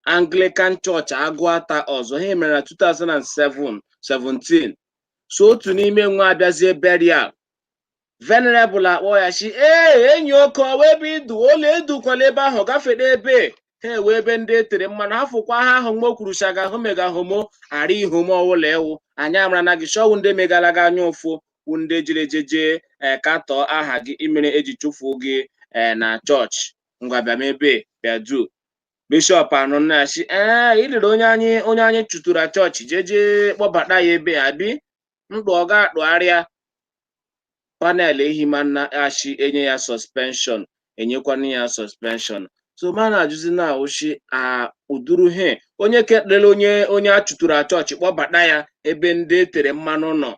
Anglican Church Agụata ọzọ. Ha mere na 2007 17 so otu n'ime nwa abịazie burial, venerable akpọ ya shi ee enyi oke ọwa ebe idu ụlọ edukwala ebe ahụ gafere ebe ha ewe ebe ndị etere mmanụ ha fụkwa ha ahụ mgbe o kwuru shaga hụ mega homo ara ihomo ọwụla ewu anyị amara na gị shọwụ ndị megala gị anya ụfụ wụ ndị jere jeje ee katọọ aha gị imere eji chụfuo gị ee na chọọchị. Ngwa bịa mebe bịa du Bishọp anụ na-achị, ee, ilere onye anyị chụtụrụ chọọchị jeje kpọbata ya ebe a bi mkpụ ọ ga-akpụgharịa panel ehimana achị enye ya suspension, enyekwana ya suspension. So ma na-ajụzi na awụchi a ụdụrụ he onye kelere onye a chụtụrụ chọọchị kpọbata ya ebe ndị e tere mmanụ nọ,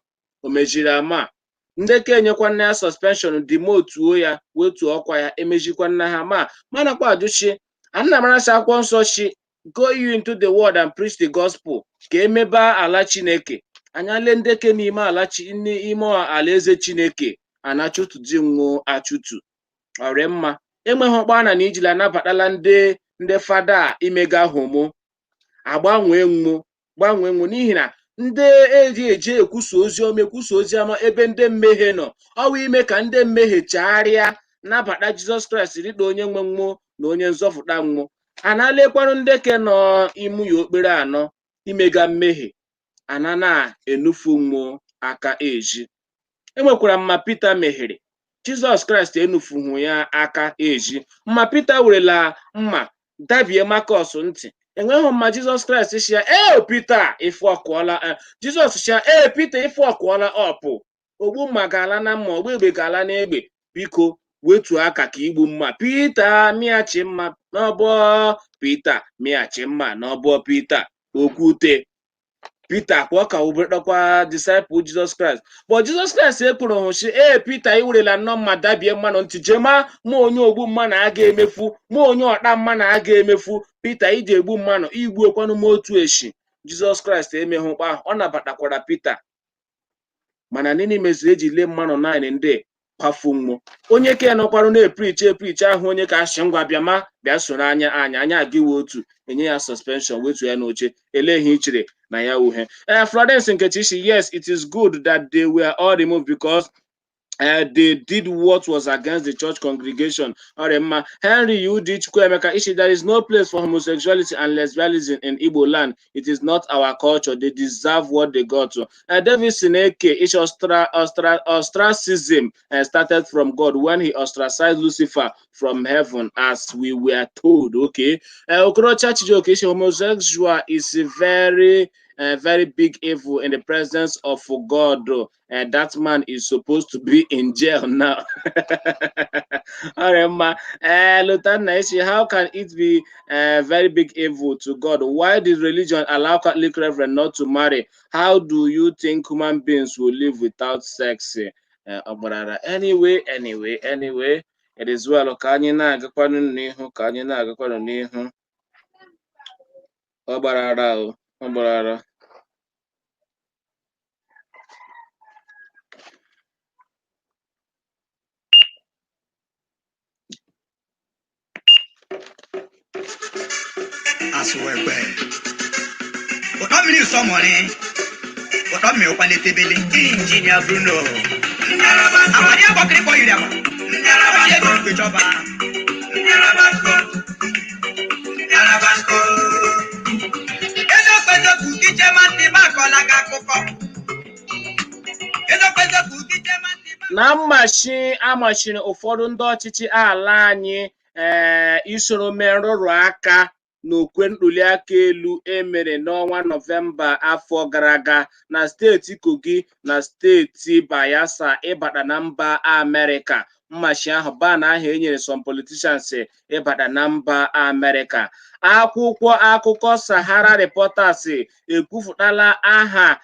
o mejiri ama ndị ka enyekwana ya suspension, demotuo ya, wetuo ọkwa ya, emejikwana ha. Ma manakwa ajụchi anna marasị akwụkwọ nsọ chi, "Go you into the world and preach the gospel," ka emebe ala Chineke. Anya lee ndeke n'ime ala chi n'ime alaeze Chineke anachụtụ di nwụ achụtụ ọrị mma enweghị ọkpa na ijila anabatala ndị fada a imega homo agbanwee nwụ gbanwee nwụ, n'ihi na ndị eji eje ekwusa ozi ọma, ekwusa ozi ọma ebe ndị mmehie nọ, ọwụ ime ka ndị mmehie chegharịa, nabata Jizọs Kraịst dịka onye nwe mmụọ na onye nzọpụta mmụọ. Analekwanụ ndị ke nọ imu ya okpere anọ imega mmehie ana na-enufu mmụọ aka eji. Enwekwara mma Pita meghere, Jizọs Kraịst enufuhu ya aka eji. Mma Pita werela mma dabie Makọs ntị, enweghị mma Jizọs Kraịst si ya, "Ee Pita, ife ọkụọla." Jizọs si ya, "Ee Pita, ife ọkụọla." Ọpụ ogbu mma ga-ala na mma, ogbu egbe ga-ala n'egbe. Biko wetuo aka ka igbu mma. Pita mịachi mma n'ọbọ, Pita mịachi mma n'ọbọ, Pita okwute. Pita kwa ka obere disciple Jizọs Kraịst, but Jizọs Kraịst ekwuru hụ sị, "Ee Pita, ị werela nnọọ mma dabie mmanụ ntị, jema mụ onye ogbu mma na aga emefu, mụ onye ọkpa mma na aga emefu. Pita, iji egbu mmanụ igbuokwanụ m otu eshi." Jizọs Kraịst emeghụkpa ahụ, ọ nabatakwara Pita. Mana nini meziri eji lee mmanụ 9 ndị kwafu mmụọ onye ke nọkwarụ na-eprichi eprichi ahụ, onye ka asị ngwa bịa ma bịa soro anya anya anya agịwa otu enye ya suspension, wetu ya n'oche, ele ihe ichere na ya uhe. Florence Nkechi shi, "Yes, it is good that they were all removed because they did what was against the church congregation." Ọrịmma Henry U.D. Chukwuemeka Ishi, "There is no place for homosexuality and lesbianism in Igbo land. It is not our culture. They deserve what they got." Davidson Eke Ishi, "Ostracism started from God when he ostracized Lucifer from heaven, as we were told." Okay. Okorocha Chijioke Ishi, "Homosexual is a very big evil in the presence of God. That man is supposed to be in jail now." All right, ma. Lutan Ishi, "How can it be a very big evil to God? Why did religion allow Catholic reverend not to marry? How do you think human beings will live without sex?" Anyway, anyway, anyway, it is well. Ka anyị na-agakwanụ n'ihu, ka anyị na-agakwanụ n'ihu. Ọ gbara ara o, ọ gbara ara. Asụwekwe ụtọ mmiri sọmọrị ụtọ mmiri ụkwalitebele injinia Bruno amadi agbọkịrịkpọ yiri agba ego mkpechọba. Eziokwu eziokwu ichema ntị m akọla gị akụkọ. Eziokwu eziokwu ichema ntị m. Na mmachi amachiri ụfọdụ ndị ọchịchị ala anyị isoro mee nrụrụ aka n'okwe ntuliaka elu emere n'ọnwa Nọvemba afọ gara aga na steeti Kogi na steeti Bayelsa ịbata na mba Amerịka. Mmachi ahụ, ban ahụ e nyere some politicians ịbata na mba Amerịka. Akwụkwọ akụkọ Sahara Reporters ekwupụtala aha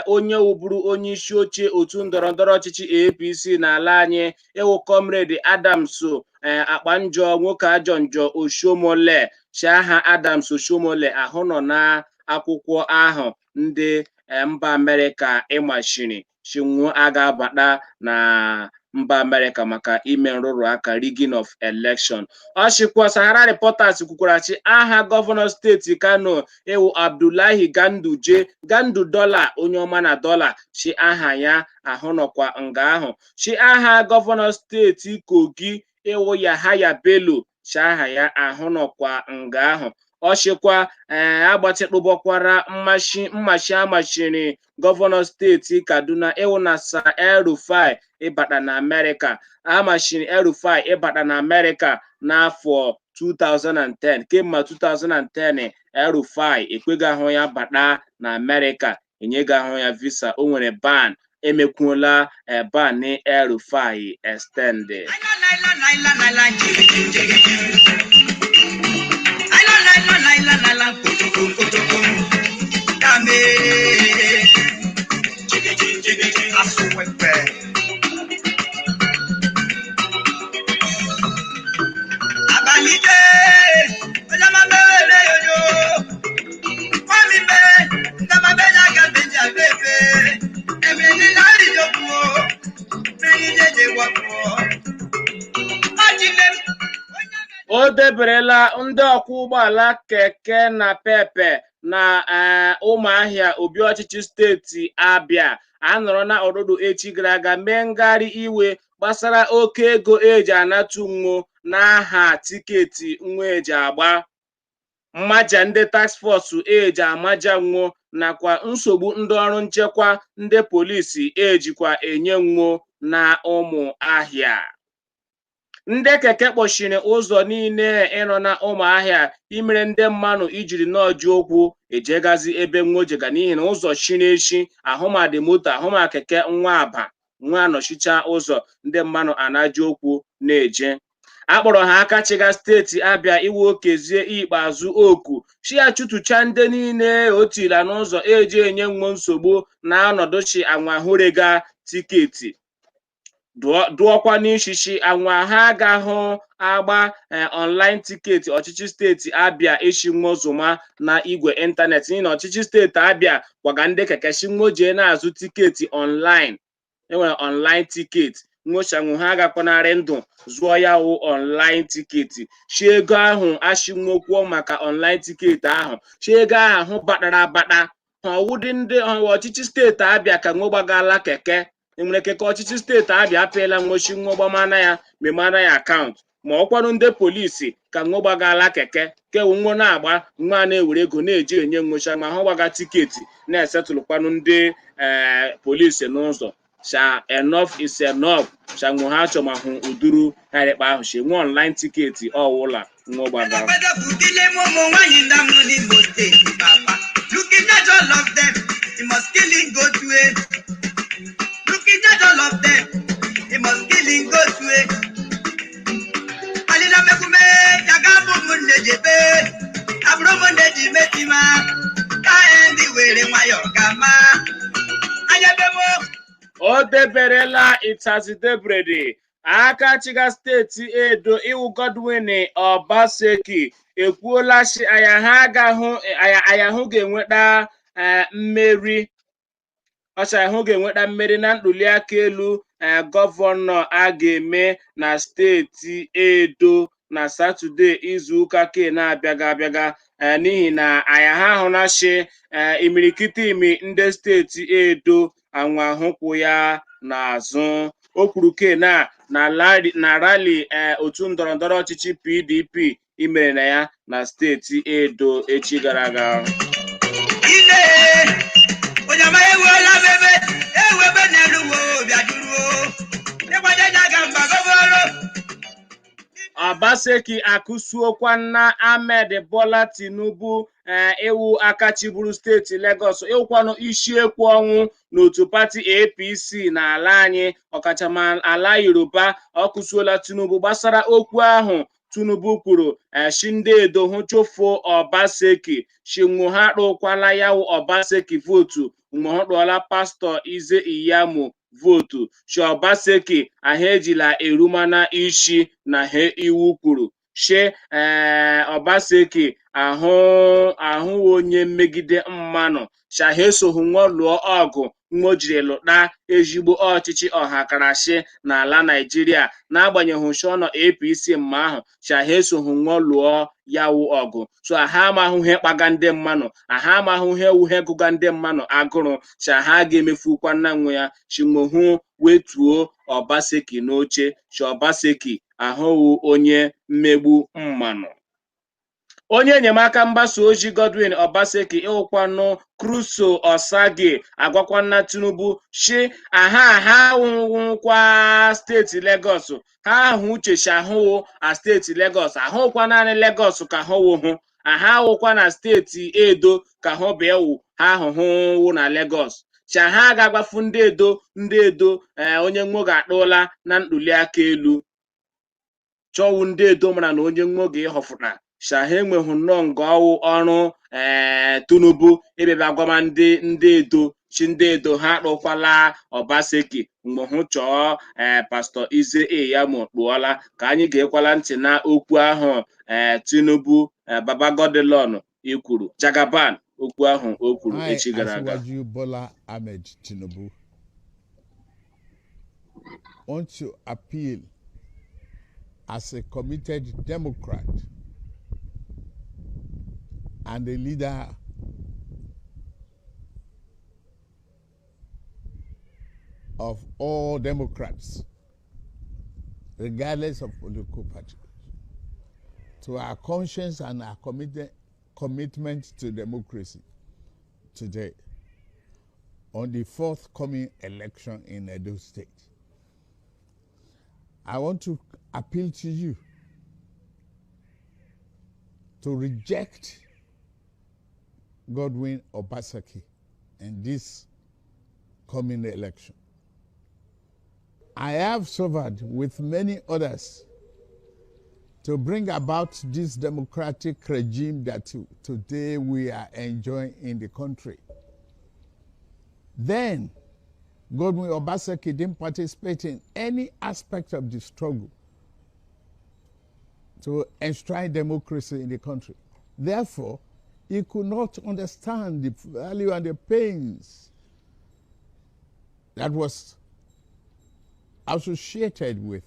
onye wụburu onye isi oche otu ndọrọndọrọ ọchịchị APC n'ala anyị, ịwụ Comrade Adams Akpanjọ, nwoke ajọ njọ Oshiomhole. Chi aha Adams Oshiomhole ahụ nọ na akwụkwọ ahụ ndị mba Amerịka ịmachiri chinwu a ga-abata na mba Amerịka maka ime nrụrụ aka, rigging of election. Ọ chịkwa Sahara Reporters kwukwara chi aha gọvanọ steeti Kano, ịwụ Abdullahi Ganduje, Gandu Dollar, onye ọma na dọla, chi aha ya ahụ nọkwa nga ahụ. Chi aha gọvanọ steeti Kogi, ịwụ Yahaya Bello, chi aha ya ahụ nọkwa nga ahụ. Ọ chịkwa agbatịkpụbọkwara mmachi amachiri gọvanọ steeti Kaduna, ịwụ Nasir El-Rufai, ịbata na Amerịka. Amachiri El-Rufai ịbata na Amerịka n'afọ 2010. Kemgbe 2010, El-Rufai ekweghị ahụ ya bata na Amerịka, enyeghị ahụ ya visa. O nwere ban, emekwuola ban El-Rufai extend. O deberela ndị ọkwọ ụgbọala keke na pepe na Ụmụahịa, obi ọchịchị steeti Abịa, anọrọ na ọdụdụ echi gara aga mee ngagharị iwe gbasara oke ego eji anatụ nwo n'aha tiketi nwa eji agba, mmaja ndị task force eji amaja nwo, nakwa nsogbu ndị ọrụ nchekwa ndị polisi ejikwa enye nwo na Ụmụahịa. Ndị keke kpọchiri ụzọ niile ịnọ na Ụmụahịa, imere ndị mmanụ ijiri nọọ ụkwụ ejegazi ebe nwojega, n'ihi na ụzọ shiri eshi ahụmadị moto ahụma keke nwa aba nwa anọchicha ụzọ, ndị mmanụ anaji ụkwụ na-eje. Akpọrọ ha aka chịga steeti Abịa iwe Okezie Ikpeazụ oku chi ya chụtụcha ndị niile otila n'ụzọ eji enye nwo nsogbu na ọnọdụ chi anwahụrega tiketi dụọkwa n'ishishi anwa ha agahụ agba online tiketi ọchịchị steeti Abịa eshi nwozuma na igwe ịntanetị, n'ihi na ọchịchị steeti Abịa gwaga ndị keke shi nwo jee na-azụ tiketi online. Enwere online tiketi nwochanwu, ha agakwanarị ndụ zụọ ya wụ online tiketi shi ego ahụ ashinwokwuo maka online tiketi ahụ, shi ego ahụ batara abata ha ọwụdị ndị ọchịchị steeti Abịa ka nwo gbagala keke. Enwere keke ọchịchị steeti Abịa apịala nwochi nwo gbamana ya memana ya akaụntụ, ma ọkwanụ ndị polisi ka nwo gbagala keke kewu nwo na-agba nwa na-ewere ego na-eji enye nwocha ma ha gbaga tiketi na-esetụlụkwanụ ndị polisi n'ụzọ. Sha enough is enough. Sha nwo ha chọ ma hụ uduru ha rịkpa ahụ shi nwe online tiketi ọwụla nwo gbagara. Looking at all of them, he must kill him go to it. Looking at all of them, he must kill him go to it. Alila mekume, jagabu munne jebe, aburo munne jimetima, ka endi were nwayo kama. Anyabemo. O deberela itazidebrede aka chiga steeti Edo iwu Godwin Obaseki ekwuola shi aya ha agahụ aya hụ ga-enweta mmeri ọcha ahụ ga-enweta mmeri na ntuliaka elu gọvanọ a ga-eme na steeti Edo na Satọde izuụka ke na-abịaga abịaga, n'ihi na aya ha ahụ na shi imirikiti imi ndị steeti Edo anwa ahụkwụ ya n'azụ. O kwuru ke na na rali otu ndọrọndọrọ ọchịchị PDP imere na ya na steeti Edo echi gara aga. Ile onyama ewuola bebe ewebe n'elu bịajuru ịgbajeja ga mba gọbọrọ. Obaseki akụsuokwa nna Ahmed Bola Tinubu iwu aka chịburu steeti Lagos, ịwụkwanụ isi ekwu ọnwụ n'otu pati APC n'ala anyị, ọkachama ala Yoruba. Ọ kụsuola Tinubu gbasara okwu ahụ Tinubu kwuru shi ndị Edo hụ chụfuo Obaseki, shinwu ha rụkwala ya wụ Obaseki votu mgbe ọ tụọla pastọ Ize Iyamu votu. Shi Obaseki ahụ ejila erumana isi na he iwu kwuru shi Obaseki ahụ ahụ onye mmegide mmanụ shaha esoghu nwa lụọ ọgụ nwa o jiri lụta ezigbo ọchịchị ọhakarasị n'ala Naịjirịa, n'agbanyeghị shi ọ nọ APC mma ahụ shaha esoghu nwa lụọ ya wụ ọgụ. So ha amahụ ihe kpaga ndị mmanụ, ha amahụ ihe wu ihe gụga ndị mmanụ agụrụ, shaha ga-emefukwa nna nwe ya chinwohu wetuo Obaseki n'oche. Shi Obaseki ahụwụ onye mmegbu mmanụ. Onye enyemaka mgbasa ozi Godwin Obaseki ịwụkwanụ Crusoe Osage agwakwana Tinubu shi aha ha nwụnwụkwa steeti Lagos ha ahụ uche shi ahụwụ a steeti Lagos ahụkwa naanị Lagos ka ha wụ hụ aha wụkwa na steeti Edo ka hụ bụ ewu ha ahụhụ wụ na Lagos cha ha ga-agbafu ndị Edo ndị Edo ee onye nwoge akpụla na ntuli aka elu chọwụ ndị Edo mara na onye nwoge ịhọfụta sha ha enweghị nnọọ nga ọwụ ọrụ ee Tinubu ịbịabịa gwama ndị ndị Edo chi ndị Edo ha akpọkwala Obaseki mgbe hụ chọọ ee Pastọ Ize Iyamu kpụọla ka anyị ga-ekwala ntị na okwu ahụ ee Tinubu ee Baba Godilon ikwuru Jagaban okwu ahụ o kwuru I, echi gara aga. Asiwaju Bola Ahmed Tinubu, want to appeal as a committed Democrat and a leader of all Democrats, regardless of political party, to our conscience and our commitment to democracy today on the forthcoming election in Edo State. I want to appeal to you to reject Godwin Obaseki in this coming election. I have suffered with many others to bring about this democratic regime that today we are enjoying in the country. Then, Godwin Obaseki didn't participate in any aspect of the struggle to enshrine democracy in the country. Therefore, he could not understand the value and the pains that was associated with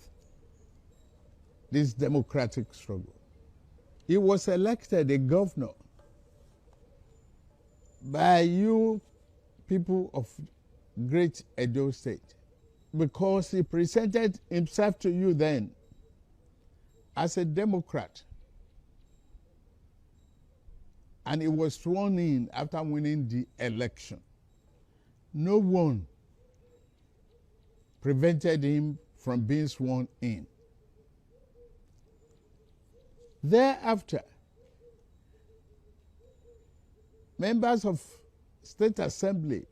this democratic struggle. He was elected a governor by you people of Great Edo State because he presented himself to you then as a Democrat. And he was sworn in after winning the election. No one prevented him from being sworn in. Thereafter, members of State Assembly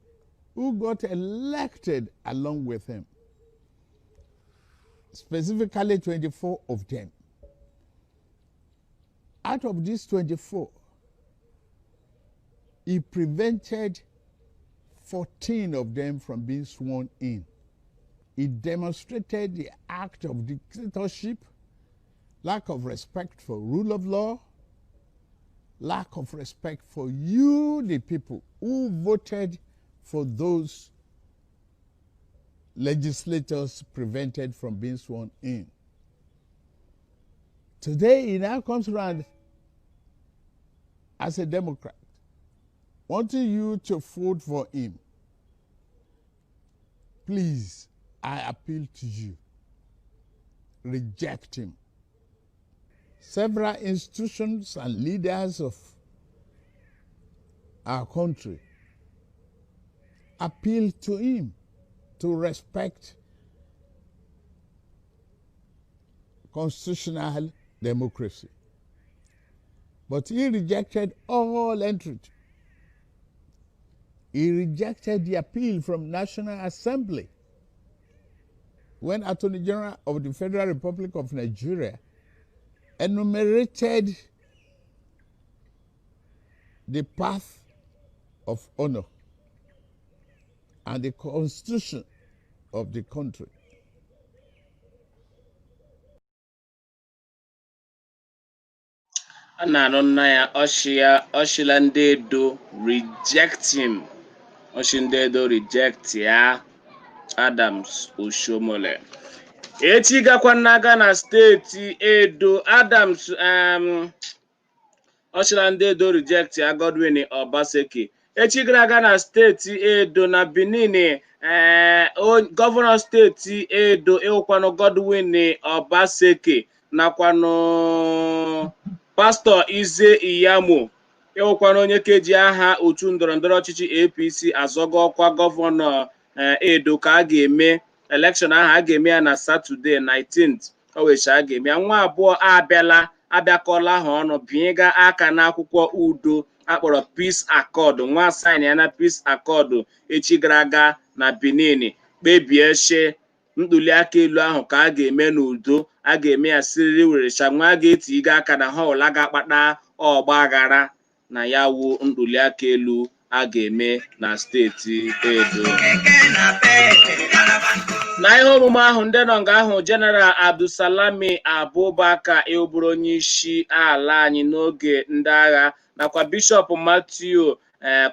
who got elected along with him, specifically 24 of them. Out of these 24, he prevented 14 of them from being sworn in. He demonstrated the act of dictatorship, lack of respect for rule of law, lack of respect for you, the people who voted for those legislators prevented from being sworn in. Today, he now comes around as a Democrat, wanting you to vote for him. Please, I appeal to you. Reject him. Several institutions and leaders of our country appeal to him to respect constitutional democracy. But he rejected all entreaty. He rejected the appeal from National Assembly when Attorney General of the Federal Republic of Nigeria enumerated the path of honor and the constitution of the country. A na-anụ nna ya ọchị ya ọchịla ndị Edo reject him, ọchị ndị Edo reject ya. Adams Oshiomhole echi gakwa n'aga na steeti Edo. Adams ọchịla ndị Edo reject ya Godwin Obaseki echi gara aga na steeti Edo na Benin. Ee, gọvanọ steeti Edo ịwụkwanụ Godwin Obaseki nakwanụ Pastọ Ize Iyamo ịwụkwana onye keji aha otu ndọrọndọrọ ọchịchị APC azọgo ọkwa gọvanọ Edo ka a ga-eme elekshọn ahụ a ga-eme ya na Satọde 19th owecha a ga-eme ya. Nwa abụọ abịala abịakọla ha ọnụ binyega aka n'akwụkwọ udo akpọrọ Peace Accord. Nwa saịn ya na Peace Accord echi gara aga na Benin, kpebie shi ntuli aka elu ahụ ka a ga-eme n'udo, a ga-eme ya siriri werecha nwa a ga-etiga aka na ha ọla ga-akpata ọgba aghara na ya wu ntuli aka elu a ga-eme na steeti Edo. Kẹ̀kẹ́ na pẹ́ẹ́tẹ̀. Na ihe omume ahụ ndị nọ nga ahụ, Jeneral Abdulsalami Abubakar ịbụrụ onye isi ala anyị n'oge ndị agha nakwa Bishọp Matthew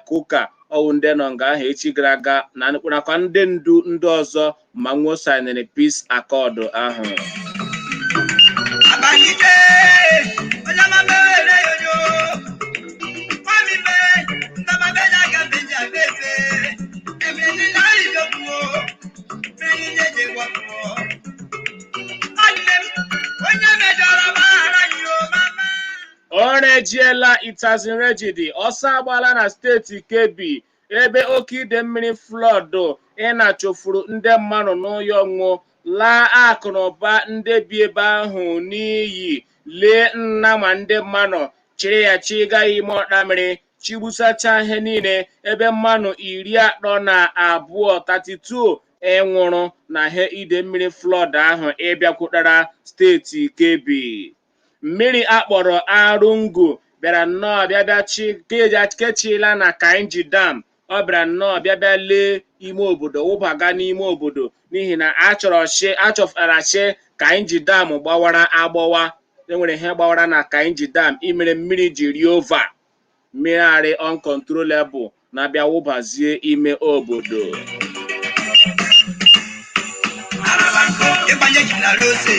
Kuka ọwụ ndị nọ nga ahụ echi gara aga nakwa ndị ndu ndị ọzọ ma nwuo sainere Peace Accord ahụ. Àbáyídé, ọlọ́mọ bẹ́ẹ̀ yọjọ́. Mọ́mí bẹ́ẹ̀, ndọ́mọ bẹ́ẹ̀ lága méjì àbẹ́fẹ́. Ẹ̀mí ní láì dọ́kun o, mẹ́rin léde wọ́pọ̀. Ọ̀nẹ́ onye mejọrọ gbaghara gị o, mama. O rejiela Itazin Rejidi ọsọ agbala na steeti Kebbi ebe oke ide mmiri flọdụ ịna chụfuru ndị mmadụ n'ụyọ nwụ laa akụnụba ndị bi ebe ahụ n'iyi, lee nna ma ndị mmadụ chịrị ya chịga ime ọkpa mmiri chigbusacha ihe niile, ebe mmadụ 32 32 enwụrụ na ihe ide mmiri flọd ahụ ịbịakwutara steeti Kebbi. Mmiri akpọrọ Arungu bịara nnọọ bịa bịa kechila na Kainji Dam. Ọ bịara nnọọ bịa bịa lee ime obodo wụbaga n'ime obodo n'ihi na achọrọ shi achọfara shi Kainji Dam gbawara agbawa. Enwere ihe gbawara na Kainji Dam imere mmiri ji rie ova mmiri arị uncontrollable na-abịa wụbazie ime obodo. Ịgbanye ji na rose.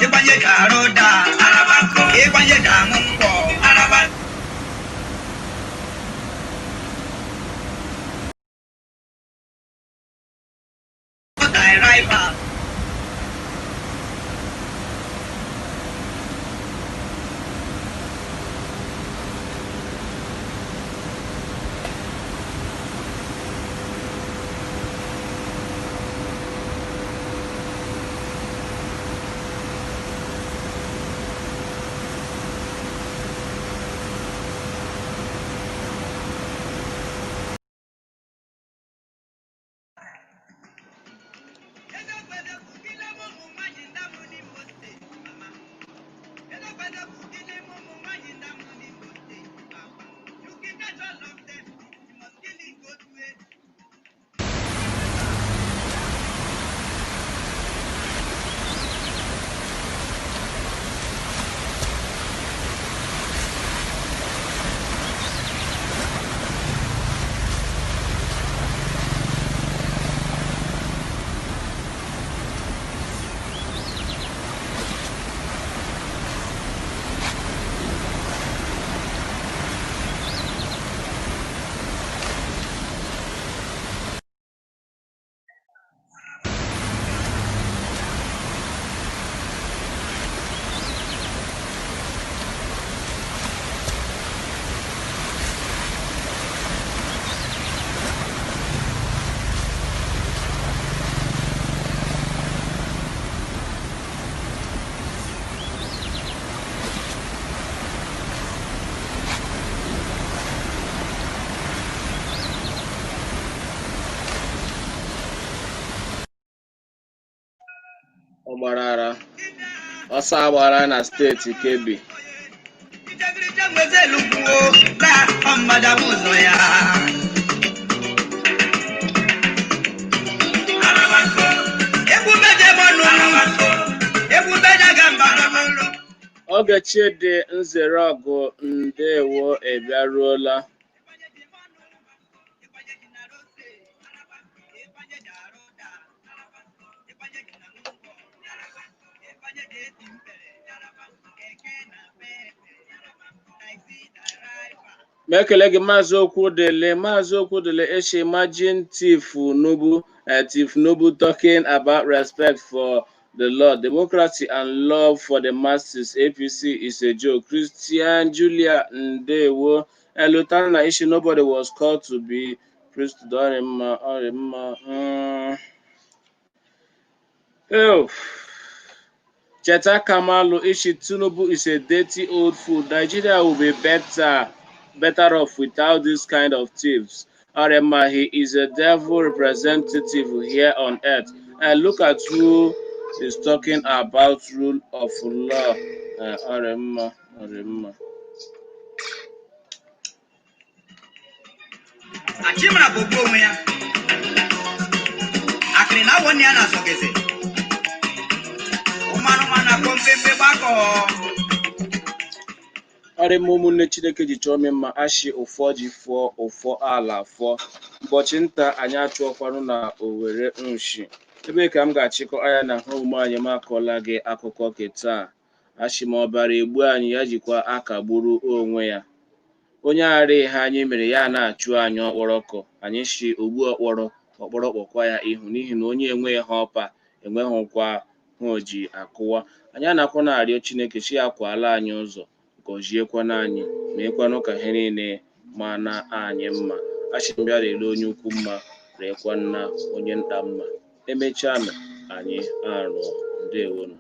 Ịgbanye ji arụ ụda. Ịgbanye ji aṅụ ngwọ. Driver. Ọ gbara ara ọsọ agbara na steeti Kebbi. Oge Chidi nzere ọgụ ndewo ịbịaruola. Ma ekele gị, Maazị Okwudili. Maazị Okwudili Eshi, imagine Thief Nubu, Thief Nubu talking about respect for The Lord. Democracy and love for the masses. APC is a joke. Christian Julia Ndewo. Lutana Ishi, nobody was called to be priest. Ọrịmma, ọrịmma. Oh. Cheta Kamalu Ishi, Tinubu is a dirty old fool. Nigeria will be better off without this kind of thieves. Arema, he is a devil representative here on earth. And look at who is talking about rule of law. Arema, Arema. Achimara bụ ogbu onwe ya. Akịrị na awọ nne ya na-asọgeze. Ụmanụma na-akpọ mpempe gbakọ. Ọrịma ụmụnne Chineke ji chọọ ome mma ashị ụfọ ji fụọ ụfọ ala fụọ. Ụbọchị nta anyị achụọkwanụ na Owere nshi. Ebe ka m ga-achịkọ anya na ha omume anyị m akọọla gị akụkọ ke taa. Ashị ma ọbara egbu anyị ya jikwa akagburu onwe ya. Onye ara ihe anyị mere ya na-achụ anyị ọkpọrọkọ. Anyị shi ogbu ọkpọrọ ọkpọrọ kpọkwa ya ihu n'ihi na onye enweghị ha ọpa enweghịkwa ha o ji akụwa. Anyị anakwa na-arịọ Chineke chi ya kwala anyị ụzọ, gọziekwana anyị, meekwanụ ka ihe niile mana anyị mma. Achị m bịa rere onye ukwu mma, reekwa nna onye nta mma. Emechaa nụ anyị arụọ. Ndewonụ.